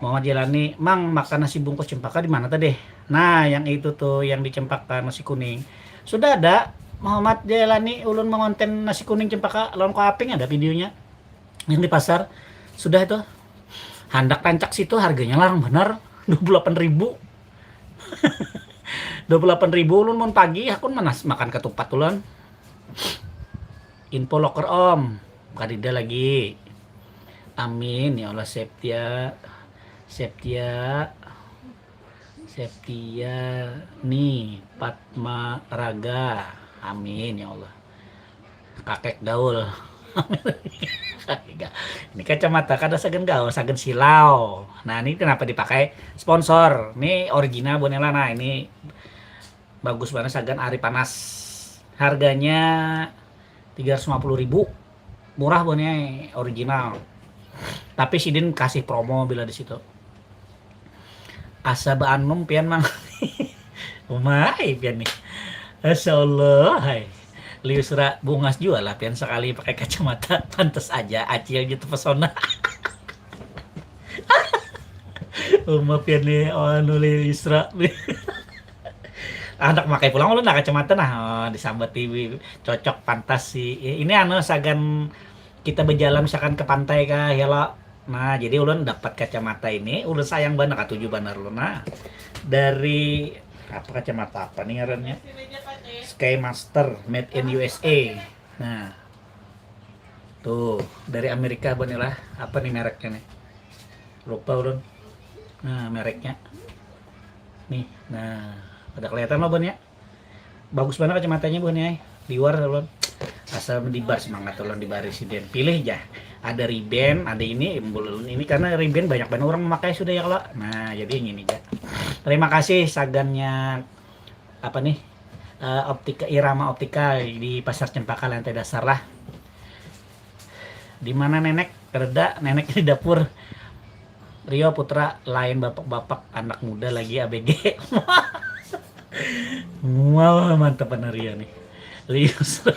Muhammad Jelani, "Mang, makan nasi bungkus cempaka di mana tadi?" Nah, yang itu tuh, yang di Cempaka, nasi kuning. Sudah ada, Muhammad Jelani, ulun mengonten nasi kuning cempaka lawan kuah aping, ada videonya. Yang di pasar. Sudah itu. Handak rancak situ, harganya larang benar. Dua puluh delapan ribu. Dua puluh delapan ribu ulun mun pagi, hakun manas makan ketupat ulun. Info loker, Om. Kadida lagi. Amin, ya Allah, Septia. Septia. Septia ni Patma Raga. Amin, ya Allah. Kakek Daul. Ini kacamata kada sagan gaul, sagan silau. Nah, ini kenapa dipakai? Sponsor. Ini original, buhannya lah. Nah, ini bagus banget, sagan ari panas. Harganya tiga ratus lima puluh ribu. Murah, buhannya, original. Tapi sidin kasih promo bila di situ. Asa baanum pian, Mang. Umai pian nih. Masya Allah, hai. Liusra bungas jua lah pian, sekali pakai kacamata, pantas aja acil gitu pesona. Uma pian nih, anu, Liusra. Anak makai pulang ulun nah kacamata nah. Oh, disambat, cocok, pantas sih. Ini anu, sagan kita berjalan misalkan ke pantai kah, ya lo. Nah, jadi ulun dapat kacamata ini, ulun sayang banar, katuju banar ulun. Nah, dari apa, kacamata apa nih ngarannya? Skymaster, made in U S A. Nah, tuh, dari Amerika, buhannya lah. Apa nih mereknya nih? Lupa ulun. Nah, mereknya. Nih, nah, pada kelihatan lo, buhannya? Bagus banar kacamatanya, buhannya, ai. Liwar ulun. Asa dibar semangat ulun, dibari sidin. Pilih ja. Ada Ray-Ban, ada ini, ulun ini karena Ray-Ban banyak banar orang memakai sudah ya, kalau. Nah, jadi yang ini ja. Terima kasih sagannya, apa nih? Eh, Optika, Irama Optika di Pasar Cempaka, lantai dasar lah. Di mana, Nenek? Reda, Nenek di dapur. Rio Putra, lain bapak-bapak, anak muda lagi, A B G. Wah, mantap banar Rio nih. Lius.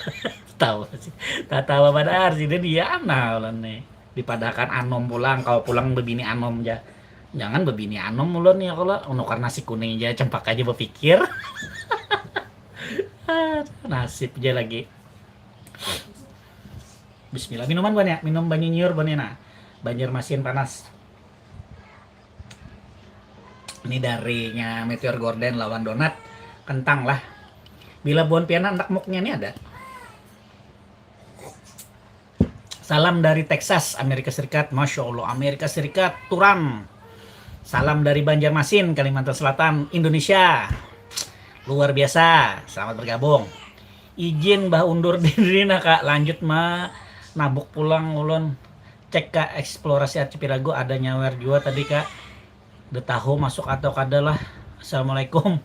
Tawa sih. Tatawa banar sih, dia diam nah ulun nih. Dipadahakan anom pulang, kawa pulang bebini anom ja. Jangan bebini anom ulun ya, kalau nukar nasi kuning ja, cempaka ja bepikir. Nasib ja lagi. Bismillah, minuman, buhannya, minum banyu nyiur, buhannya, nah. Banjarmasin panas. Ini darinya Meteor Garden lawan donat, kentang lah. Bila buhan pian handak muknya nih ada. Salam dari Texas, Amerika Serikat. Masya Allah, Amerika Serikat, Turam. Salam dari Banjarmasin, Kalimantan Selatan, Indonesia. Luar biasa, selamat bergabung. Izin bah undur diri nah, Kak. Lanjut ma nabuk pulang ulun. Cek, Kak, eksplorasi archipelago, ada nyawer jua tadi, Kak. Udah tahu masuk atau kada lah. Assalamualaikum.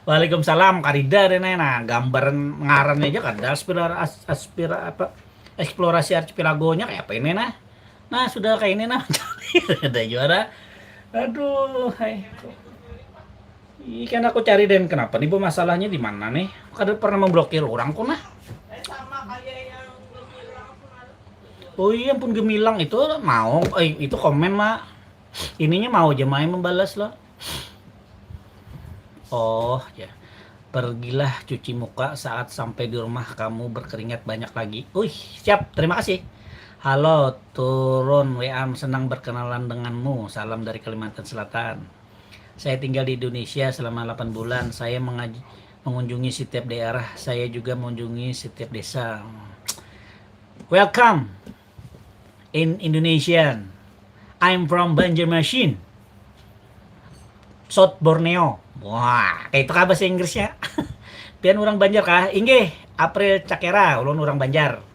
Waalaikumsalam, karida deh, nah, nah, gambaran ngarannya aja kada, aspira, as-, aspira apa, eksplorasi archipelagonya kayak apa ini, nah. Nah, sudah kayak ini, nah. Ada juara. Aduh, hai. Ih, kan aku cari, dan kenapa nih, Bu, masalahnya di mana nih? Kada pernah memblokir orang kok, nah. Oh iya, ampun, gemilang itu mau, eh, itu komen, Mak. Ininya mau aja main membalas lo. Oh, ya. Pergilah cuci muka, saat sampai di rumah kamu berkeringat banyak lagi. Uih, siap. Terima kasih. Halo, turun W A, senang berkenalan denganmu. Salam dari Kalimantan Selatan. Saya tinggal di Indonesia selama delapan bulan. Saya mengaj-, mengunjungi setiap daerah. Saya juga mengunjungi setiap desa. Welcome. In Indonesian, I'm from Banjarmasin, South Borneo. Wah, kayak itu kah bahasa Inggrisnya? Pian orang Banjar kah? Inggih, April Cakera, ulun orang Banjar.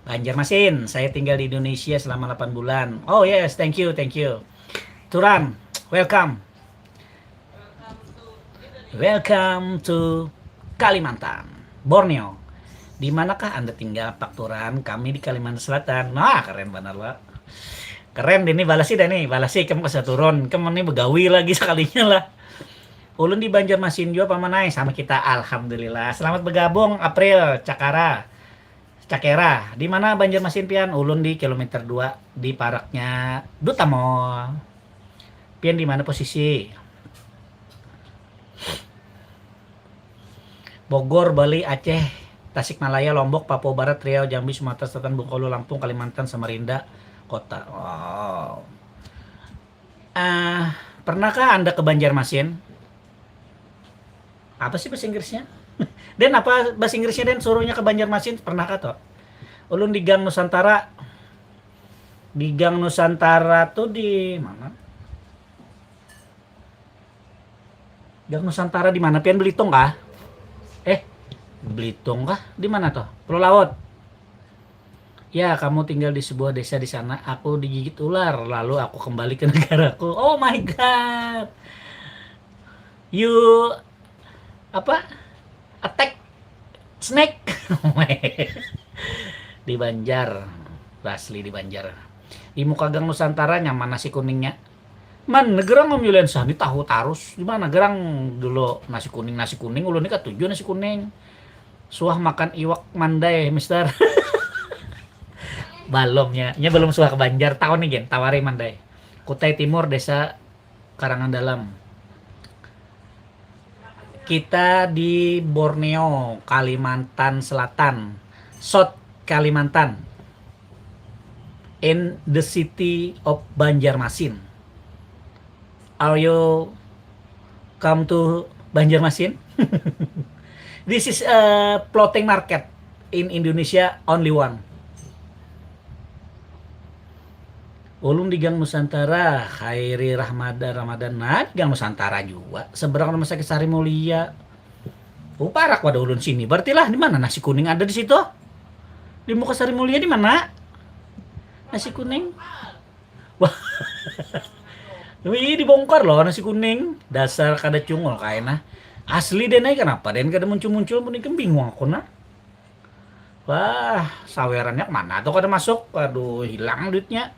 Banjarmasin, saya tinggal di Indonesia selama delapan bulan. Oh yes, thank you, thank you. Turan, welcome. Welcome to Kalimantan, Borneo. Di manakah Anda tinggal, Pak Turan? Kami di Kalimantan Selatan. Wah, keren banar lah. Keren ini, balasi dah nih, balasi, kamu kasih turun. Kamu ini begawi lagi sekalinya lah. Ulun di Banjarmasin jua, Paman ai, sama kita. Alhamdulillah. Selamat bergabung, April Cakara. Cakera. Di mana Banjarmasin pian? Ulun di kilometer dua, di paraknya Duta Mall. Pian di mana posisi? Bogor, Bali, Aceh, Tasikmalaya, Lombok, Papua Barat, Riau, Jambi, Sumatera Selatan, Bengkulu, Lampung, Kalimantan, Samarinda, Kota. Wow. Ah, pernahkah Anda ke Banjarmasin? Apa sih bahasa Inggrisnya? Den, apa bahasa Inggrisnya, Den, suruhnya ke Banjarmasin? Pernahkah toh? Ulun di Gang Nusantara. Di Gang Nusantara tuh di mana? Gang Nusantara di mana pian, Belitung kah? Eh, Belitung kah? Di mana toh? Pulau Laut. Ya, kamu tinggal di sebuah desa di sana. Aku digigit ular, lalu aku kembali ke negaraku. Oh my god. You apa? Attack snake. Di Banjar. Asli di Banjar. Di muka Gang Nusantara nyaman nasi kuningnya. Man, negerang Om Yulian Sah ni tahu tarus. Di mana gerang dulu nasi kuning, nasi kuning, ulun ni katuju nasi kuning. Suah makan iwak mandai, Mister. Balumnya, nya belum suah ke Banjar, tahu nih, Gen, tawari mandai. Kutai Timur, Desa Karangan Dalam. Kita di Borneo, Kalimantan Selatan, South Kalimantan, in the city of Banjarmasin. Are you come to Banjarmasin? This is a floating market in Indonesia, only one. Ulun di Gang Nusantara, Khairi Rahmada Ramadan, nah, di Gang Nusantara jua, seberang Rumah Sakit Sari Mulia. Oh, parak pada ulun sini. Berarti lah, di mana nasi kuning ada di situ? Di muka Sari Mulia di mana? Nasi kuning. Wah. Wih, dibongkar loh nasi kuning. Dasar kada cungul kaina. Asli deh, Nay, kenapa deh kada muncul-muncul, mun ikam bingung aku nah. Wah, sawerannya kemana tuh kada masuk? Aduh, hilang duitnya.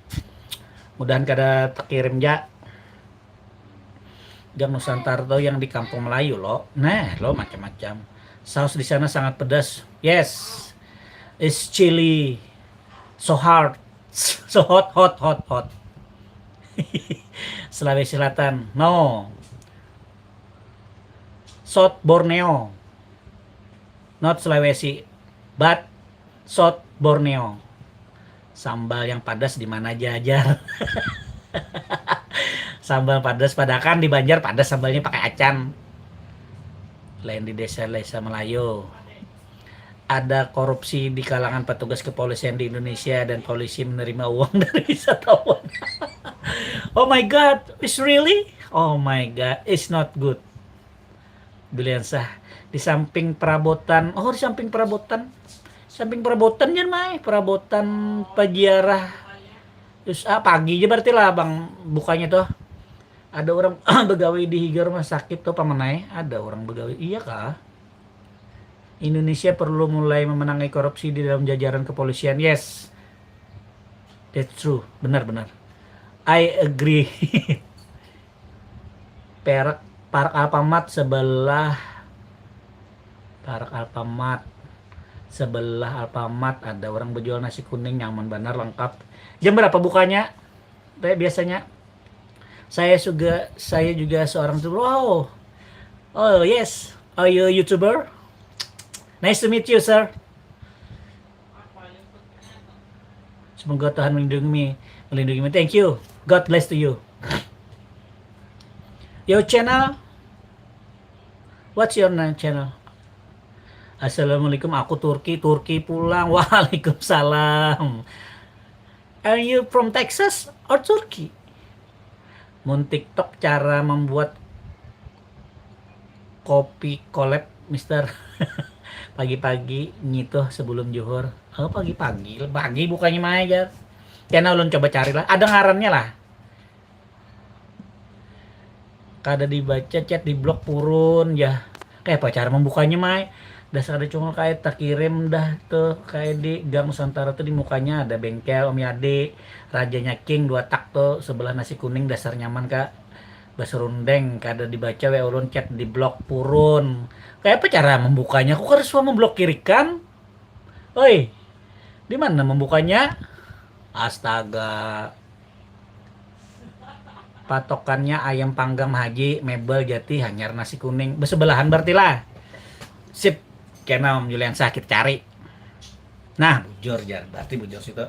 Mudahan kada terkirim ja. Gang Nusantara tuh yang di Kampung Melayu lo. Nah, lo macam-macam. Saus di sana sangat pedas. Yes. It's chili so hard. So hot, hot, hot, hot. Sulawesi Selatan. No. South Borneo. Not Sulawesi, but South Borneo. Sambal yang padas di mana jajar? Sambal padas, padahal di Banjar padas sambalnya pakai acan. Lain di desa-desa Melayu. Ada korupsi di kalangan petugas kepolisian di Indonesia dan polisi menerima uang dari wisatawan. Oh my god, it's really? Oh my god, it's not good. Bilian sah di samping perabotan. Oh, di samping perabotan. Samping perabotan jan mai, perabotan peziarah. Terus ah, pagi aja berarti lah bang bukanya tuh. Ada orang begawi di higa rumah sakit tuh, Paman ai. Ada orang begawi. Iya kah? Indonesia perlu mulai memenangi korupsi di dalam jajaran kepolisian. Yes. That's true. Benar-benar. I agree. Perak, Park Alfamart sebelah, Park Alfamart sebelah Alfamart ada orang berjual nasi kuning, nyaman benar, lengkap. Jam berapa bukanya? Kayak biasanya. Saya juga, saya juga seorang tuh. Wow. Oh yes. Are you a YouTuber? Nice to meet you, sir. Semoga Tuhan melindungi, melindungi. Thank you. God bless to you. Your channel? What's your name channel? Assalamualaikum, aku Turki, Turki pulang. Waalaikumsalam. Are you from Texas or Turkey? Mun TikTok cara membuat kopi collab, Mister. Pagi-pagi ngitu sebelum juhur. Oh, pagi-pagi, pagi bukannya mai jar. Kena ulun coba cari lah, ada ngarannya lah. Kada dibaca chat di blok purun ya. Kayak apa cara membukanya mai? Dasar ada cungul kayak terkirim dah tuh kayak di Gang Nusantara tuh di mukanya ada bengkel Om Yadi, rajanya King dua tak tuh sebelah nasi kuning dasar nyaman kak. Baserundeng kada dibaca we ulun chat di blok purun. Kayak apa cara membukanya? Aku kada suka memblokir ikan. Oi, di mana membukanya? Astaga. Patokannya ayam panggang Haji, Mebel, Jati, hanyar nasi kuning. Bersebelahan berarti lah. Sip. Kena Om Julian sakit cari. Nah, bujur jar. Berarti bujur situ.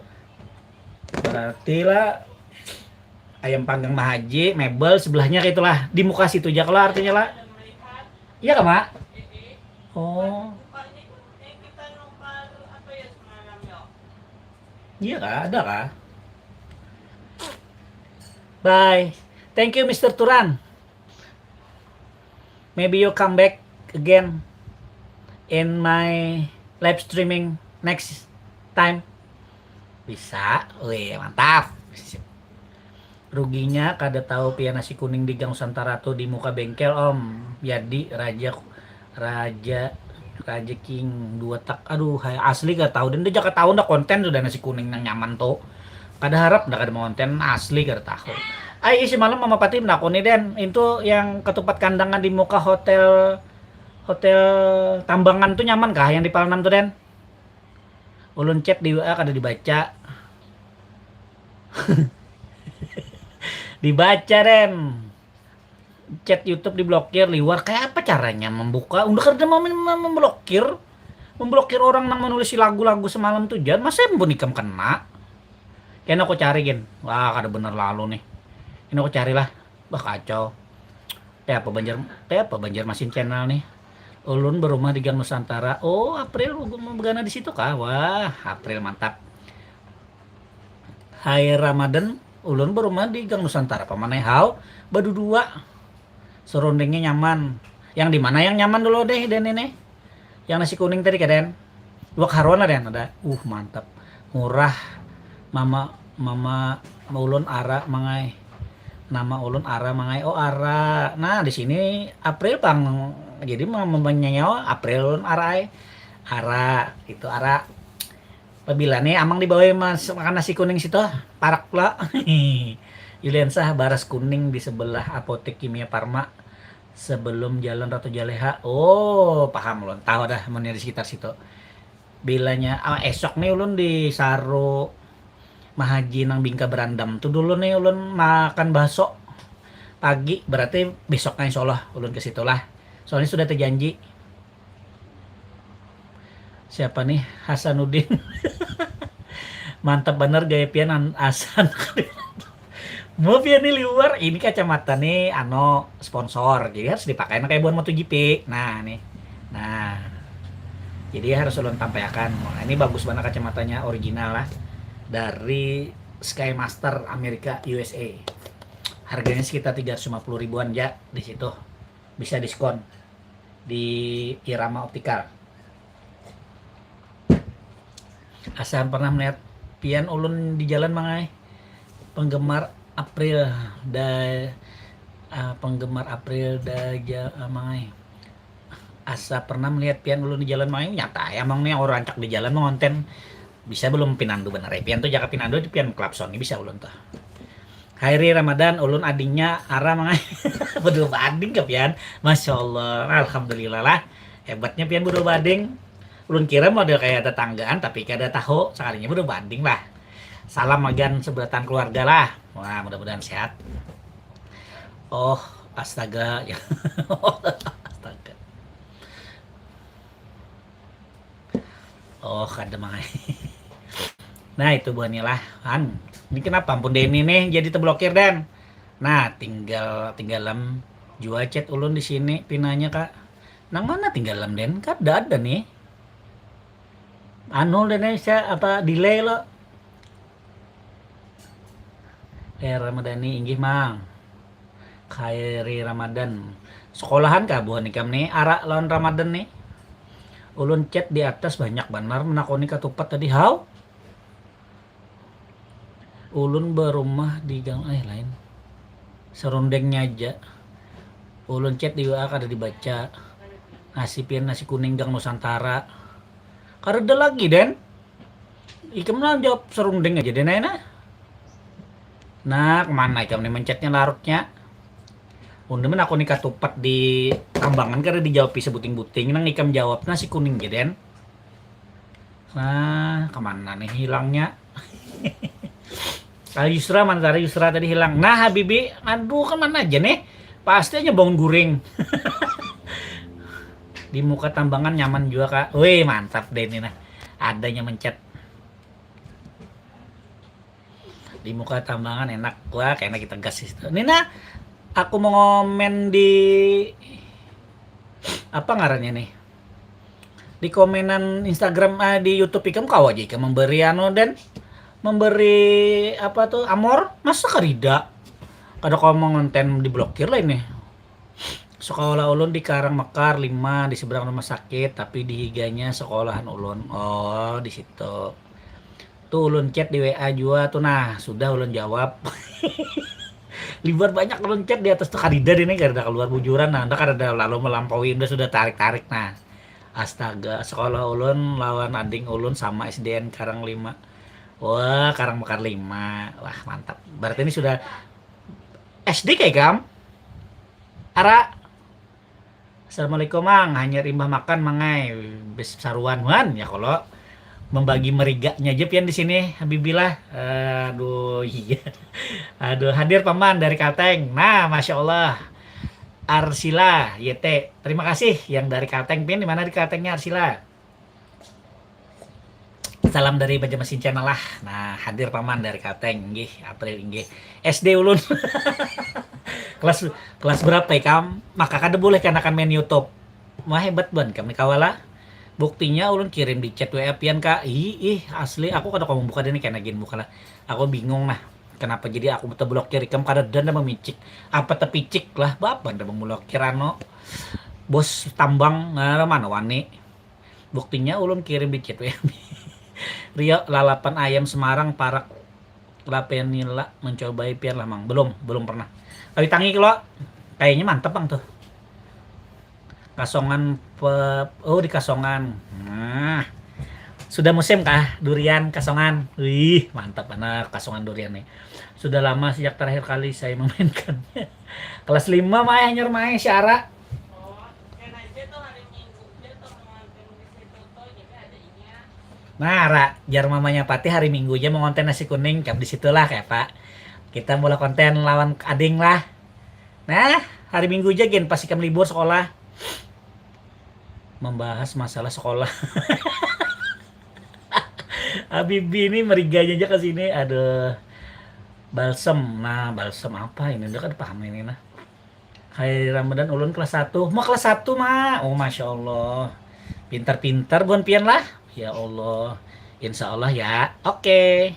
Berarti lah ayam panggang Mahaji, Mebel sebelahnya kayak itulah. Di muka situ aja kalau artinya lah. Iya kah, Mak? Oh. Iya kah? Ada kah? Bye. Thank you, Mister Turan. Maybe you come back again in my live streaming next time. Bisa. Wih, mantap. Ruginya kada tahu pian nasi kuning di Gang Nusantara tuh di muka bengkel, Om. Jadi raja raja raja king dua tak. Aduh, hai asli gak tahu dan dia jaka tahu ndak konten sudah nasi kuning yang nyaman tuh. Kada harap ndak ada konten asli kada tahu. Ai isi malam Mama Pati menakuni den, itu yang ketupat kandangan di muka hotel hotel Tambangan tuh nyaman kah yang di Palnam tuh den? Ulun chat di W A kada dibaca. Dibaca den. Chat YouTube diblokir liwar, kayak apa caranya membuka? Udah kada mau mem- memblokir. Memblokir orang nang menulis lagu-lagu semalam tuh jar, masa yang pun ikam kena? Kena aku cari gin. Wah, kada bener lalu nih. Ini aku carilah. Bah kacau. Kayak apa Banjar kayak apa Banjarmasin channel nih. Ulun berumah di Gang Nusantara. Oh, April mau begana di situ kah? Wah, April mantap. Hai Ramadan, ulun berumah di Gang Nusantara pamanai hau badudua. Serundingnya nyaman. Yang di mana yang nyaman dulu deh dan ini? Yang nasi kuning tadi kaden. Dua karuan ada yang ada. Uh, mantap. Murah. Mama mama ulun ara mangai. Nama ulun ara mangai. Oh, ara. Nah, di sini April pang jadi mempunyai April ulun ara ai. Ara itu ara. Pabila nih amang dibawa mas makan nasi kuning situ parak pula. Yuliansah baras kuning di sebelah apotek Kimia Farma sebelum jalan Ratu Jaleha. Oh, paham lon. Tahu dah mun di sekitar situ. Bilanya ah, esok nih ulun di Saru Mahaji nang bingka berandam tuh dulu nih ulun makan baso pagi berarti besoknya insya Allah ulun ke situ lah. Soalnya sudah terjanji. Siapa nih? Hasanuddin. Mantap bener gaya pian an- asan. Mau pian nih liwar, ini kacamata nih ano sponsor. Jadi harus dipakai kayak buat MotoGP. Nah, nih. Nah. Jadi harus ulun tampaikan. Wah, ini bagus banget kacamatanya original lah. Dari Skymaster Amerika U S A. Harganya sekitar tiga ratus lima puluh ribuan ya di situ. Bisa diskon di Irama Optical. Asa pernah melihat pian ulun di jalan mangai penggemar April da ah, penggemar April da ja, ah, mangai asa pernah melihat pian ulun di jalan mangai nyata ya emang nih orang rancak di jalan mengonten bisa belum pinandu bener ya pian tuh jaka pinandu di pian klakson bisa ulun tuh. Hairi Ramadan, ulun adingnya Ara mangai. Berdua bading ke pian. Masya Allah, Alhamdulillah lah. Hebatnya pian berdua bading. Ulun kira model kayak tetanggaan tapi kada tahu sekalinya berdua bading lah. Salam magan seberatan keluarga lah. Wah, mudah-mudahan sehat. Oh, astaga. Astaga. Oh, kada mangai. Nah, itu buahnya lah. Han, ini kenapa ampun Denny nih jadi terblokir dan. Nah, tinggal tinggalam jua chat ulun di sini pinanya kak. Nang mana tinggalam den? Kada ada nih. Anu Indonesia apa delay lo? Ramadhani, inggih mang. Khairi Ramadan. Sekolahan kah buhan ikam nih, Ara lawan Ramadan nih? Ulun chat di atas banyak banar menakuni katupat tadi. How? Ulun berumah di gang, eh, lain. Serundengnya aja. Ulun chat di W A kada dibaca. Nasi pian nasi kuning gang Nusantara. Kada ada lagi, Den. Ikam lah jawab serundeng aja, Den, ayo nah. Nah, kemana ikam nih mencetnya larutnya? Unda menakuni katupat di tambangan kada dijawabi sebuting-buting, nang ikam jawab nasi kuning aja, Den. Nah, kemana nih hilangnya? Ah, Yusra, mana tadi Yusra tadi hilang? Nah, Habibi, aduh, kemana aja nih? Pasti aja bangun guring. Di muka tambangan nyaman juga, Kak. Wih, mantap deh ini nah. Adanya mencet. Di muka tambangan enak. Wah, kayaknya kita gas sih. Ini nah, aku mau ngomen di apa ngarannya nih? Di komenan Instagram, eh, di YouTube ikam kawa aja ikam memberi anu, Den, memberi apa tuh, amor, masa karida? Kada kawa mengonten, diblokir lah ini. Sekolah ulun di Karang Mekar lima, di seberang rumah sakit, tapi di higanya sekolahan ulun. Oh, di situ. Tuh ulun chat di W A jua tuh, nah, sudah ulun jawab. Liwar banyak ulun chat di atas tuh, karida deh nih, karida keluar bujuran, nah, unda karida lalu melampaui, unda sudah tarik-tarik, nah. Astaga, sekolah ulun lawan ading ulun sama S D N Karang lima. Wah, Karang Mekar lima. Wah, mantap. Berarti ini sudah S D kayak, Kam? Ara. Assalamualaikum, Mang. Hanyar imbah makan, Mang ai. Bes saruan, wan, ya kalo. Membagi meriganya aja pian di sini, Habibillah. Aduh, iya. Aduh, hadir Paman dari Kalteng. Nah, Masya Allah. Arsila, Y T. Terima kasih yang dari Kalteng, pian di mana di Kaltengnya, Arsila? Salam dari Banjarmasin Channel lah. Nah, hadir Paman dari Kalteng, inggih, April, inggih. S D ulun. Kelas, kelas berapa ikam? Maka kada boleh kanakan main YouTube. Wah, hebat ban kami kawala. Buktinya ulun kirim di chat W A pian, Kak. Ih, ih, asli aku kada kawa membuka dini, kena gin buka lah. Aku bingung nah. Kenapa jadi aku terblokir, ikam kada ada nda memicik. Apa tepicik lah, bapa nda memblokir anu. Bos tambang, nah, mana wani. Buktinya ulun kirim di chat W A. Rio, lalapan ayam Semarang parak lah, penila mencobai pian lah, Mang. Belum, belum pernah. Tapi tangi lo, kayaknya mantep, Bang, tuh. Kasongan pe, oh, di Kasongan. Nah. Sudah musim kah durian Kasongan? Wih, mantap banar Kasongan durian nih. Sudah lama sejak terakhir kali saya memainkannya. Kelas lima, Mae, hanyar Mae, Syara. Nah, Ra, jar mamanya Patih hari Minggu aja mau ngonten nasi kuning, kam di situ lah, kayak apa. Kita mulai konten lawan ading lah. Nah, hari Minggu aja gin pas ikam libur sekolah. Membahas masalah sekolah. Habibi ini meriganya aja ke sini. Aduh. Balsem. Nah, balsem apa ini? Udah kada paham ini nah. Hai Ramadan, ulun kelas satu. Mau kelas satu, Ma. Oh, Masya Allah. Pintar-pintar buan pian lah. Ya Allah. Insya Allah ya. Oke.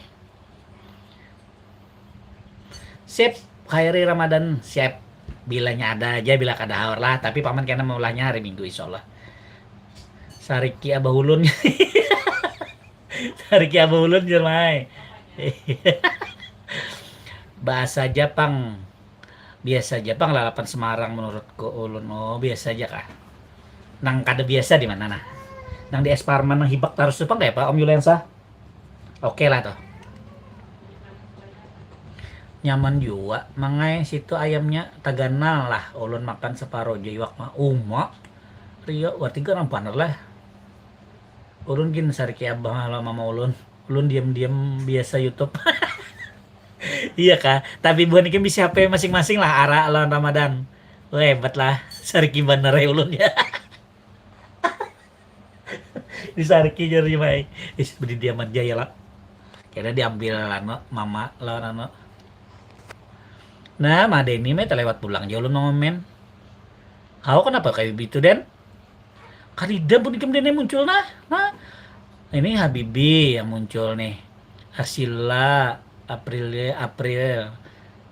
Sip, Khairi Ramadan, siap. Bilanya ada aja, bila kada haur lah. Tapi Paman kena meulahnya hari Minggu, insya Allah. Sariki Abah Ulun. Sariki Abah Ulun, jar Mae. Bahasa Japang. Biasa aja pang lalapan Semarang menurutku ulun. Oh, biasa aja kah? Nang kada biasa di mana nah? Nang di Es Parman nang hibak tarus tu pang kaya apa, Om Yuliansa? Oke lah tuh. Nyaman jua, Mang ai, situ ayamnya taganal lah, ulun makan saparo ja iwak mah. Uma, Rio, berarti garang banar lah. Ulun gin sariki abah lo mama ulun. Ulun diam-diam biasa YouTube. Iya kah? Tapi buhan ikam bisi H P masing-masing lah, Ara lawan Ramadan. Wah, hebat lah. Sariki banar ya ulun ya. Di sariki jar Mai. Is, bedi diaman aja ya lah. Kira diambil anu, mama lawan anu. Nah, Ma Deni mah terlewat pulang jauh ulun ngomen. Kau kenapa kayak begitu, Den? Karida pun ikam dene muncul nah. Nah, ini Habibi yang muncul nih. Arsila, April, April.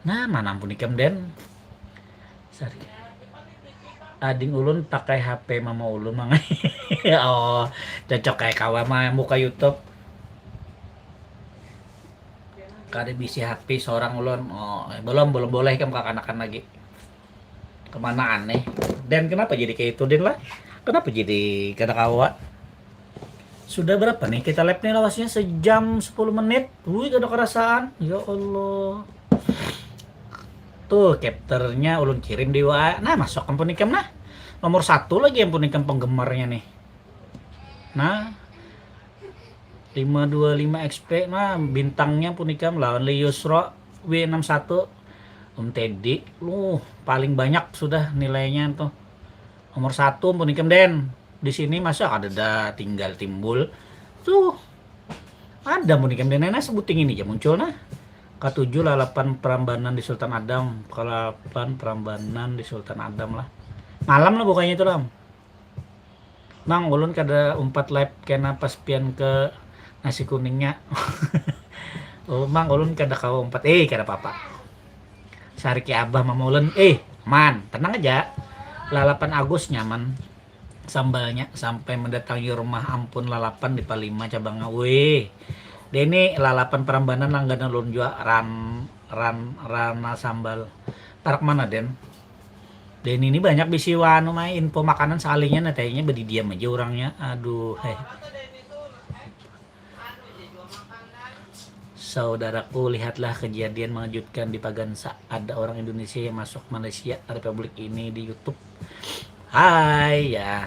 Nah, mana ampun ikam, Den? Sorry. Ading ulun pakai H P mama ulun, mangai. Oh, cocok kayak kawa mah buka YouTube. Kada bisi H P seorang ulun. Oh, belum, belum boleh ikam kakanakan lagi. Kemana aneh? Dan kenapa jadi kayak itu, Din lah? Kenapa jadi kada kawa? Sudah berapa nih kita live nih lawasnya? Sejam sepuluh menit. Wih, kada kerasaan. Ya Allah. Tuh, capture-nya ulun kirim di W A. Nah, masuk ampun ikam nah. Nomor satu lagi ampun ikam penggemarnya nih. Nah, lima dua lima X P. Nah, bintangnya pun ikam lawan Li Yusro W enam satu. Om Teddy, lu paling banyak sudah nilainya tuh. Nomor satu pun ikam, Den. Di sini masa ada dah tinggal timbul. Tuh, ada pun ikam, Den. Nah, sebuting ini aja muncul nah. Katuju lalapan Prambanan di Sultan Adam. Kalapan Prambanan di Sultan Adam lah. Malam lah bukannya itu lah. Mang, ulun kada umpat live kena pas pian ke nasi kuningnya. Oh, Mang, ulun kada kawa umpat. Eh, kada apa-apa. Sariki abah mama ulun. Eh, man, tenang aja. Lalapan Agus nyaman sambalnya sampai mendatangi rumah ampun lalapan di Palima cabangnya. Wih, Deni lalapan Perambanan langganan ulun jua, ran ran rana sambal. Parak mana, Den? Deni ini banyak bisi wanu mai info makanan salinya nah, kayaknya badidiam aja orangnya. Aduh, heh. Saudaraku, lihatlah kejadian mengejutkan di Pagansa. Ada orang Indonesia yang masuk Malaysia Republik ini di YouTube. Hai ya.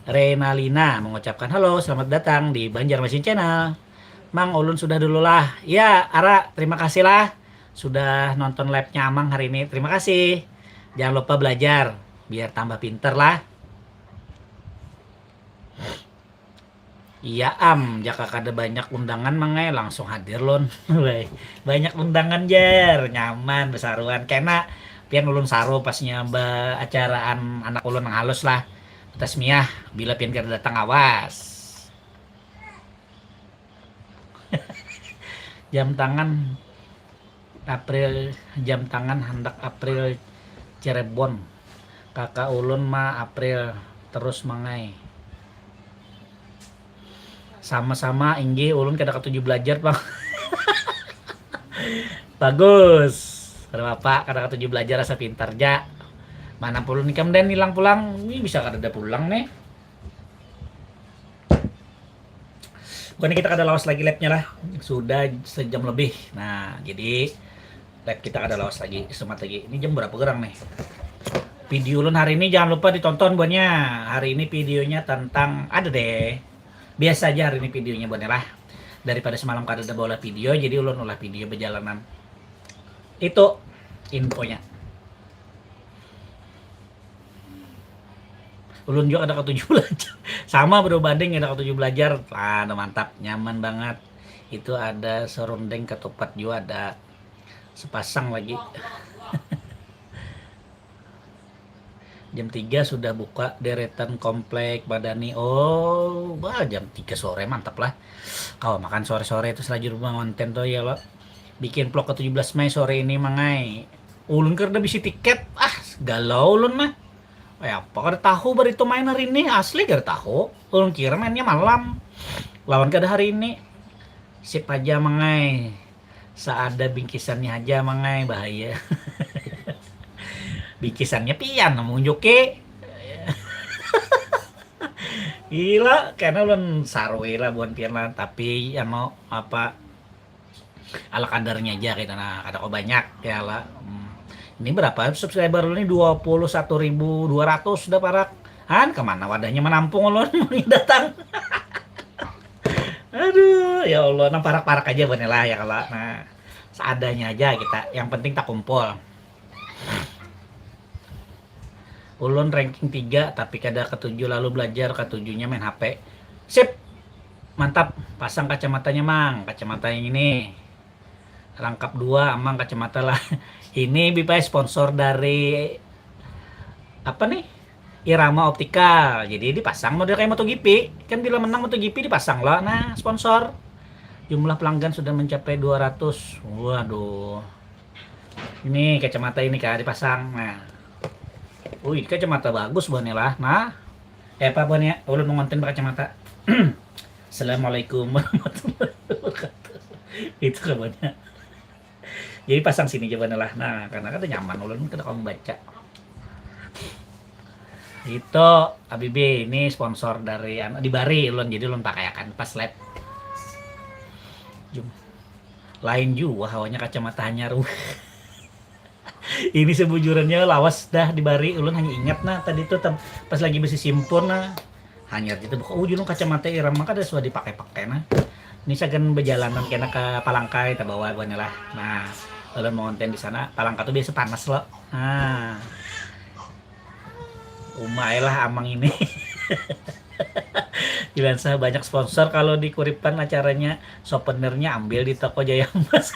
Renalina mengucapkan halo, selamat datang di Banjarmasin Channel. Mang, ulun sudah dulu lah. Ya, Ara, terima kasih lah sudah nonton live-nya Amang hari ini. Terima kasih. Jangan lupa belajar biar tambah pinter lah. Iya am, jaka kada banyak undangan mangai langsung hadir lon. Weh, banyak undangan jar, nyaman besaruan. Kena pian ulun saru pasnya ba acaraan anak ulun nang halus lah. Tasmiah, bila pian kada datang awas. Jam tangan April, jam tangan handak April Cirebon. Kaka ulun ma April terus mangai. Sama-sama inggih, ulun kada katuju belajar pang. Bagus. Kada apa-apa, kada katuju belajar asa pintar ja. Mana pulun ikam dan hilang pulang, ini bisa kada ada pulang nih. Bukannya kita kada lawas lagi live-nya lah, sudah sejam lebih. Nah, jadi live kita kada lawas lagi, semat lagi. Ini jam berapa gerang nih? Video ulun hari ini jangan lupa ditonton buannya. Hari ini videonya tentang, ada deh. Biasa aja hari ini videonya buannya lah. Daripada semalam kada ada bola video, jadi ulun ulah video berjalanan. Itu infonya. Ulun juga kada katuju belajar. Sama bro, banding kada katuju belajar. Ah, mantap, nyaman banget. Itu ada serundeng ketupat juga ada sepasang lagi. Jam tiga sudah buka deretan komplek Madani. Oh, wah, jam tiga sore mantap lah. Kalau makan sore-sore itu selajur bangun konten tuh ya lo. Bikin vlog ke tujuh belas Mei sore ini mangai. Ulun kada bisi tiket. Ah, galau ulun mah. Kayak apa kada tahu bari itu main hari ini, asli kada tahu. Ulun kira mainnya malam. Lawan kada hari ini. Sip aja mangai. Saada bingkisannya aja mangai bahaya. Bingkisannya pian mengunjuki. Gila, karena ulun sarui lah buan pian lah, tapi anu apa ala kadarnya aja kita nah, kada kok banyak ya lah. Hmm. Ini berapa subscriber lu nih? Dua puluh satu ribu dua ratus sudah parak. Han, kemana wadahnya menampung ulun datang? Aduh, ya Allah, nah parak-parak aja benih lah ya kalau nah seadanya aja kita. Yang penting tak kumpul. Ulun ranking tiga tapi kada ketuju lalu belajar ketujunya main H P. Sip. Mantap, pasang kacamatanya mang, kacamata yang ini. Rangkap dua amang kacamata lah. Ini bipai sponsor dari apa nih? Irama Optical. Jadi dipasang model kayak MotoGP. Kan bila menang MotoGP dipasang lah. Nah, sponsor. Jumlah pelanggan sudah mencapai dua ratus. Waduh. Ini kacamata ini kah dipasang. Nah. Wih, kacamata bagus buhannya lah. Nah. Eh apa buhannya? Ulun mengonten pakai kacamata. Assalamualaikum warahmatullahi wabarakatuh. Itu kabarnya. Jadi pasang sini coba lah. Nah, karena kan nyaman ulun kada kawa membaca. Itu Habibie ini sponsor dari anu, dibari ulun, jadi ulun pakai akan pas live. Jum. Lain jua hawanya kacamata hanyar. Ini sebujurannya lawas dah dibari, ulun hanya ingat nah tadi tuh tem- pas lagi besi simpun nah. Hanyar gitu buka, oh julung kacamata irama kada suah dipakai-pakai nah. Ini sagan bejalanan kena ke Palangka kita bawa buahnya lah. Nah, ulun mau konten di sana, Palangka tuh biasa panas lo. Nah. Umai lah amang ini. Bilang saya banyak sponsor kalau di Kuripan acaranya, souvenirnya ambil di toko Jaya Emas.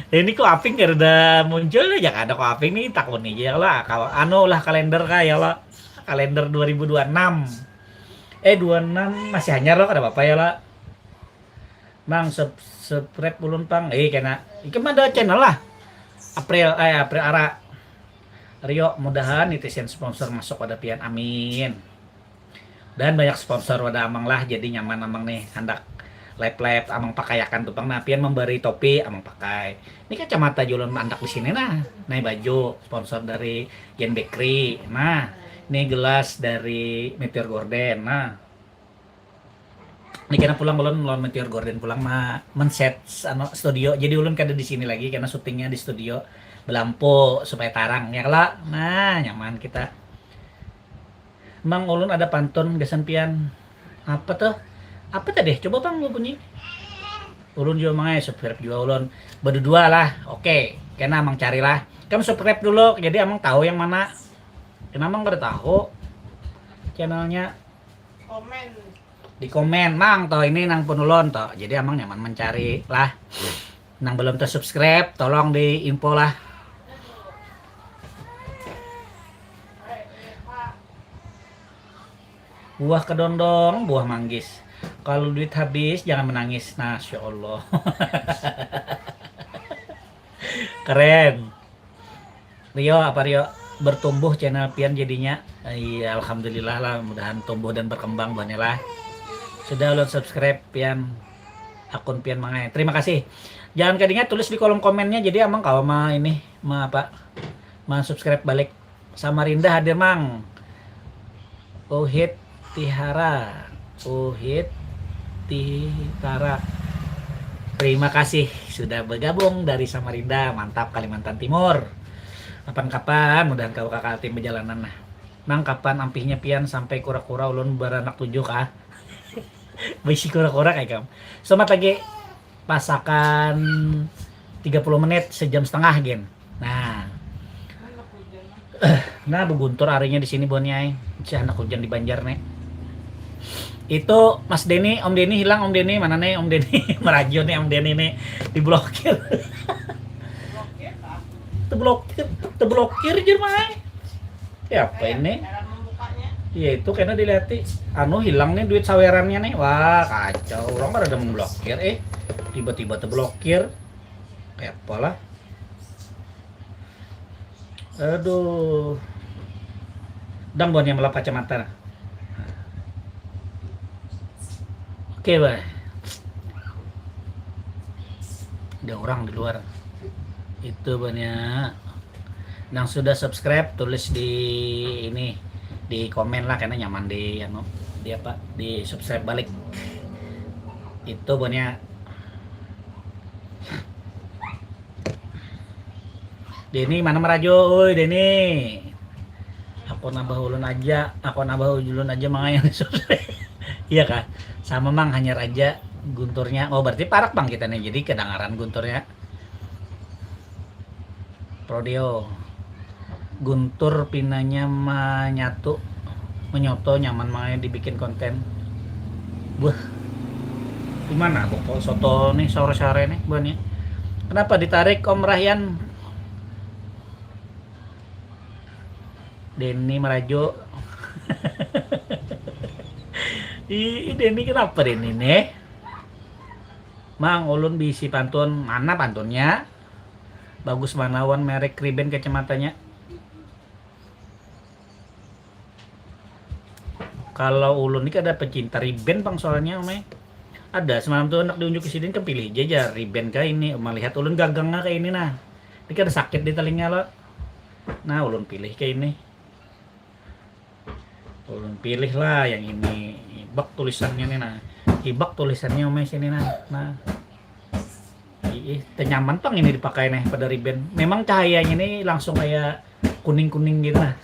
Ini kok aping kada muncul nih, jangan ada kok aping nih, takun aja ya lah. Kalau anu lah kalender kah ya lah. Kalender dua ribu dua enam. Eh dua enam masih hanyar loh, kada apa-apa ya lah. Mang sub subscribe ulun pang. Eh kena. Iki mah ada channel lah. April eh April Ara. Rio, mudahan netizen sponsor masuk pada pian. Amin. Dan banyak sponsor pada amang lah, jadi nyaman amang nih handak live-live amang pakaiakan tuh pang. Nah, pian memberi topi amang pakai. Ini kacamata julun andak di sini nah. Nah, baju sponsor dari Gen Bakery. Nah, ini gelas dari Meteor Garden. Nah, ini kena pulang ulun lawan Meteor Garden pulang ma men-set anu studio. Jadi ulun kada di sini lagi karena syutingnya di studio belampu supaya tarang ya kalo. Nah, nyaman kita. Mang ulun ada pantun gasan pian. Apa tuh? Apa tadi? Coba pang bunyi. Ulun juga mangai subscribe juga ulun. Berdua lah. Oke, kena amang carilah. Kamu subscribe dulu jadi amang tahu yang mana. Kena amang kada tahu channelnya. Komen. Di komen mang toh ini nang pun ulun toh. Jadi amang nyaman mencari lah. Nang belum tersubscribe tolong di info lah. Buah kedondong, buah manggis. Kalau duit habis jangan menangis. Nah, ya Allah. Keren. Rio, apa Rio? Bertumbuh channel pian jadinya. Iya, alhamdulillah lah, mudahan tumbuh dan berkembang banyak lah. Sudah ulun subscribe pian akun pian mangai. Terima kasih. Jangan kadingat tulis di kolom komennya jadi amang kawa ma ini ma apa ma subscribe balik. Samarinda hadir mang. Uhit Tihara, Uhit Tihara. Terima kasih sudah bergabung dari Samarinda, mantap Kalimantan Timur. Kapan-kapan mudahan kau kakak tim perjalanan nah. Mang kapan ampihnya pian sampai kura-kura ulun beranak tujuh kah? Bisi kura-kura kayak kamu. Selamat lagi pasakan tiga puluh menit sejam setengah gen. Nah. Nah, beguntur arinya di sini buannya ai. Si anak hujan di Banjar nih. Itu Mas Denny, Om Denny hilang Om Denny, mana nih Om Denny? Merajo nih Om Denny nih. Diblokir. Teblokir, teblokir jer mai. Ya apa ini? Iya itu kena dilihati. Anu hilang nih duit sawerannya nih. Wah, kacau. Orang pada ada memblokir eh. Tiba-tiba terblokir. Kayak apa lah? Aduh. Dang buahnya melap kacamata. Oke, bah. Ada orang di luar. Itu banyak. Nang sudah subscribe tulis di ini di komen lah karena nyaman di anu di apa di subscribe balik itu banyak. Denny mana merajo, oi Denny. Aku nambah ulun aja, aku nambah ulun aja mangayang. Iya kah? Sama mang hanyar aja gunturnya. Oh berarti parak bang kita nih jadi kedengaran gunturnya. Prodeo. Guntur pinanya menyatu menyoto nyaman manganya dibikin konten. Buah. Gimana boko soto nih sore-sore nih buahnya. Kenapa ditarik Om Rahyan? Denny merajo. Ih, Denny kenapa Denny nih? Mang, ulun bisi pantun. Mana pantunnya? Bagus mana wan merek Reben kacamatanya? Kalau ulun ni kada pecinta Reben pang soalnya, Om ai. Ada semalam tu handak diunjuki sidin, kam pilih ja jar Reben kah ini. Melihat ulun gagang kah ini nah. Ini kada sakit di talinga lo. Nah, ulun pilih kah ini. Ulun pilih lah yang ini. Hibak tulisannya ni nah. Hibak tulisannya, Om ai, sini nah. Nah. Ih, tenyaman pang ini dipakai nih pada Reben. Memang cahayanya ini langsung kayak kuning-kuning gitu nah.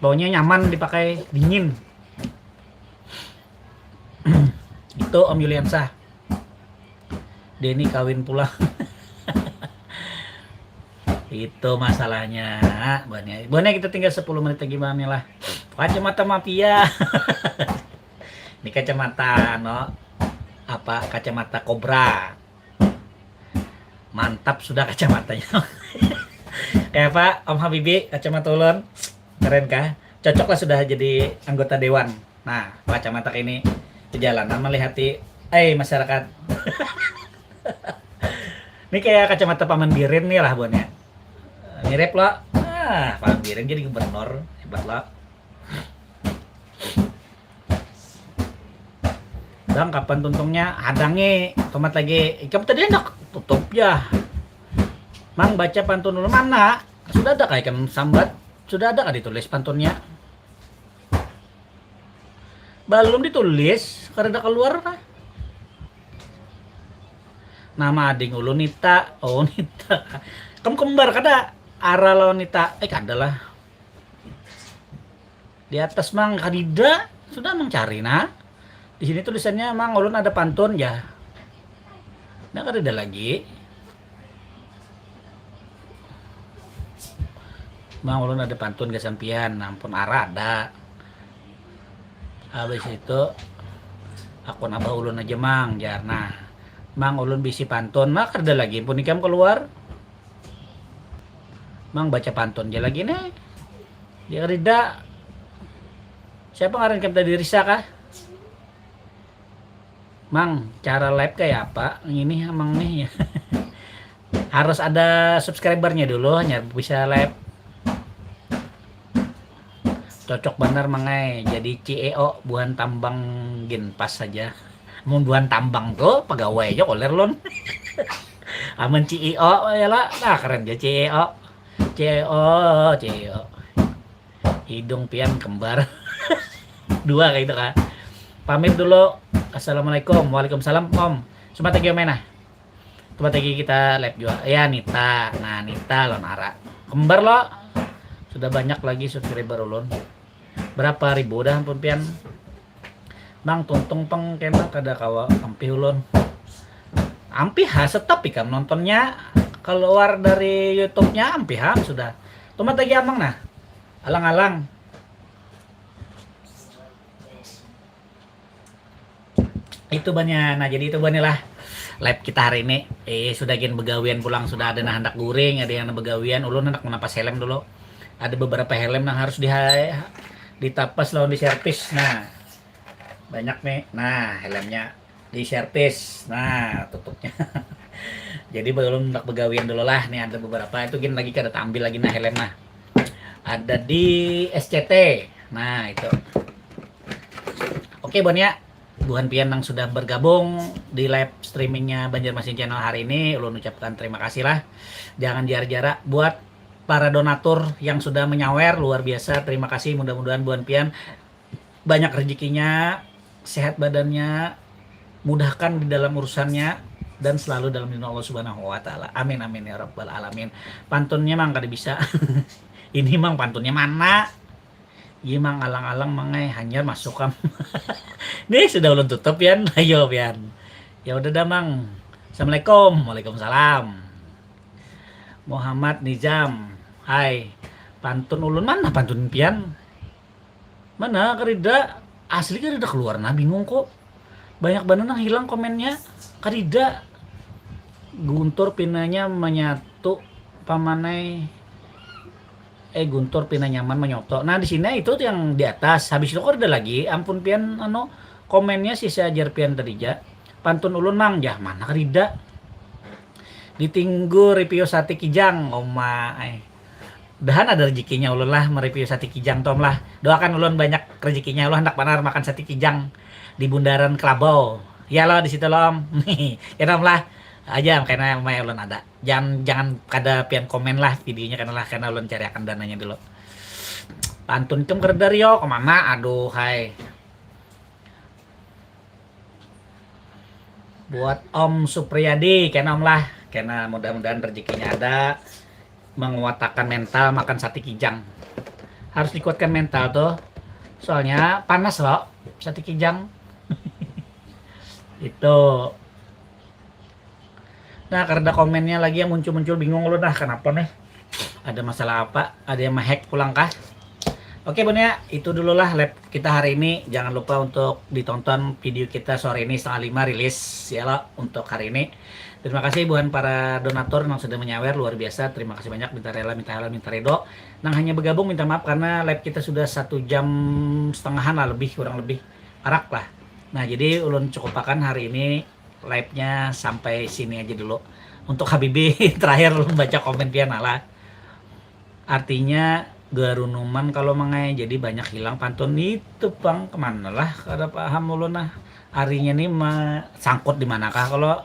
Baunya nyaman dipakai, dingin. Itu Om Yuliansah. Denny kawin pulang. Itu masalahnya. Buahnya, buahnya kita tinggal sepuluh menit lagi, Bang, lah. Kacamata mafia. Ini kacamata, no. Apa, kacamata kobra. Mantap sudah kacamatanya. Kayak apa, Om Habibi, kacamata ulun? Keren kah? Cocok lah sudah jadi anggota dewan. Nah, kacamata ini perjalanan melihati, eh, masyarakat. Ini kayak kacamata Paman Birin nih lah buannya. Mirip lo. Ah, Paman Birin jadi gubernur, hebat lo. Bang, kapan tuntungnya? Hadangi, tomat lagi. Ikam tadi enak tutup ya. Mang, baca pantun dulu mana? Sudah ada kah ikam sambat? Sudah ada kah ditulis pantunnya? Belum ditulis, karena keluar kah? Nama ading ulun Nita. Oh, Nita. Kam kembar kada? Ara lawan Nita. Eh, kada lah. Di atas mang kadida. Sudah mang cari nah. Di sini tulisannya mang ulun ada pantun ya. Nah, kadida lagi. Mang ulun ada pantun ke sampian, ampun ara ada. Habis itu akun abah ulun aja mang jar. Nah, mang ulun bisi pantun, nah kada lagi pun ikam keluar. Mang baca pantun aja lagi nih. Dia rida. Siapa ngaran ikam tadi, Risa kah? Mang, cara live kayak apa? Ini emang nih ya. Harus ada subscribernya dulu hanya bisa live. Cocok bener mangai jadi C E O buhan tambang gin pas saja. Mun buhan tambang tuh pegawai aja koler lon. Aman C E O ya lah, nah keren aja C E O. C E O, C E O. Hidung pian kembar. Dua kayak itu kah? Pamit dulu. Assalamualaikum. Waalaikumsalam, Om. Sempat lagi main nah. Tempat lagi kita live juga. Ya, Nita. Nah, Nita lawan Ara. Kembar lo. Sudah banyak lagi subscriber ulun. Berapa ribu dah ampun pian. Mang, tuntung pang kena kada kawa ampih ulun. Ampih ha, setop ikam nontonnya, keluar dari YouTube-nya ampih ha sudah. Tumat lagi amang nah. Alang-alang. Itu banyak. Nah, jadi itu banyak lah live kita hari ini. Eh, sudah gin begawian pulang, sudah ada nah handak guring, ada yang begawian, ulun handak menapas helm dulu. Ada beberapa helm yang harus di ditapas lawan di servis. Nah, banyak nih. Nah, helmnya di servis. Nah, tutupnya. Jadi belum hendak begawian dulu lah. Nih ada beberapa itu gin lagi kada tampil lagi nah helm nah. Ada di S C T. Nah, itu. Oke, Bon ya. Buhan pian yang sudah bergabung di live streamingnya Banjarmasin Channel hari ini, ulun ucapkan terima kasih lah. Jangan jara-jara buat para donatur yang sudah menyawer, luar biasa. Terima kasih. Mudah-mudahan buhan pian banyak rezekinya, sehat badannya, mudahkan di dalam urusannya, dan selalu dalam lindungan Allah Subhanahu wa Ta'ala. Amin, amin, ya Rabbal 'Alamin. Pantunnya mang kada bisa. Ini mang pantunnya mana? Iya mang, alang-alang mangai hanyar masuk kam. Nih sudah ulun tutup pian, ayo pian. Ya udah dah mang. Assalamualaikum. Waalaikumsalam. Muhammad Nizam. Hai. Pantun ulun mana pantun pian? Mana karida? Asli karida keluar nah, bingung kok. Banyak banar nang hilang komennya. Karida. Guntur pinanya menyatu pamanai eh Guntur pina nyaman menyoto. Nah, di sini itu yang di atas. Habis itu kok ada lagi. Ampun pian anu komennya si seajar pian tadi ja. Pantun ulun mang, jah mana kadida. Ditinggu review sate kijang, oma ai. Dahan ada rezekinya ulun lah mereview sate kijang tu om lah. Doakan ulun banyak rezekinya, ulun handak banar makan sate kijang di bundaran Kelabau. Ya lo di situ lo om. Kena om lah. Aja kena mai ulun ada. Jangan jangan kada pian komen lah videonya kena lah karena ulun cariakan dananya dulu. Pantun cum kereda Rio kemana? Aduh hai. Buat Om Supriyadi, kena Om lah, kena mudah-mudahan rezekinya ada, menguatakan mental makan sate kijang. Harus dikuatkan mental tuh, soalnya panas loh sate kijang. Itu. Nah, karena komennya lagi yang muncul-muncul bingung lu nah, kenapa nih? Ada masalah apa? Ada yang menghack pulang kah? Oke bun ya, itu dululah live kita hari ini. Jangan lupa untuk ditonton video kita sore ini setengah lima rilis ya lo untuk hari ini. Terima kasih buhan para donatur yang sudah menyawer luar biasa. Terima kasih banyak minta rela, minta halal, minta redo. Nang hanya bergabung minta maaf karena live kita sudah satu jam setengahan lah lebih kurang lebih parak lah. Nah jadi ulun cukupakan hari ini live-nya sampai sini aja dulu. Untuk Habibi terakhir ulun baca komen pian lah. Artinya garunuman kalau mangai jadi banyak hilang pantun itu pang kemana lah kada paham ulun nah. Arinya nih ma- sangkut di manakah kalau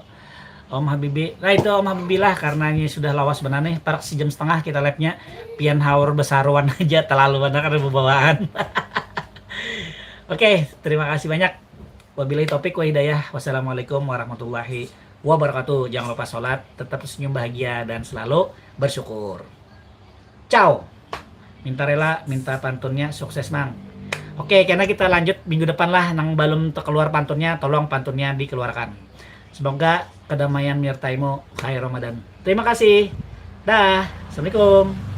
Om Habibi. Nah itu Om Habibi lah karena ini sudah lawas benar nih parak sejam setengah kita live-nya. Pian haur besaruan aja terlalu banyak ada bebawaan. Oke, terima kasih banyak. Wabillahi taufik wa hidayah. Wassalamualaikum warahmatullahi wabarakatuh. Jangan lupa sholat, tetap senyum bahagia dan selalu bersyukur. Ciao. Minta rela, minta pantunnya sukses mang. Oke, karena kita lanjut minggu depan lah nang belum terkeluar pantunnya, tolong pantunnya dikeluarkan. Semoga kedamaian menyertaimu hai Ramadan. Terima kasih. Dah. Assalamualaikum.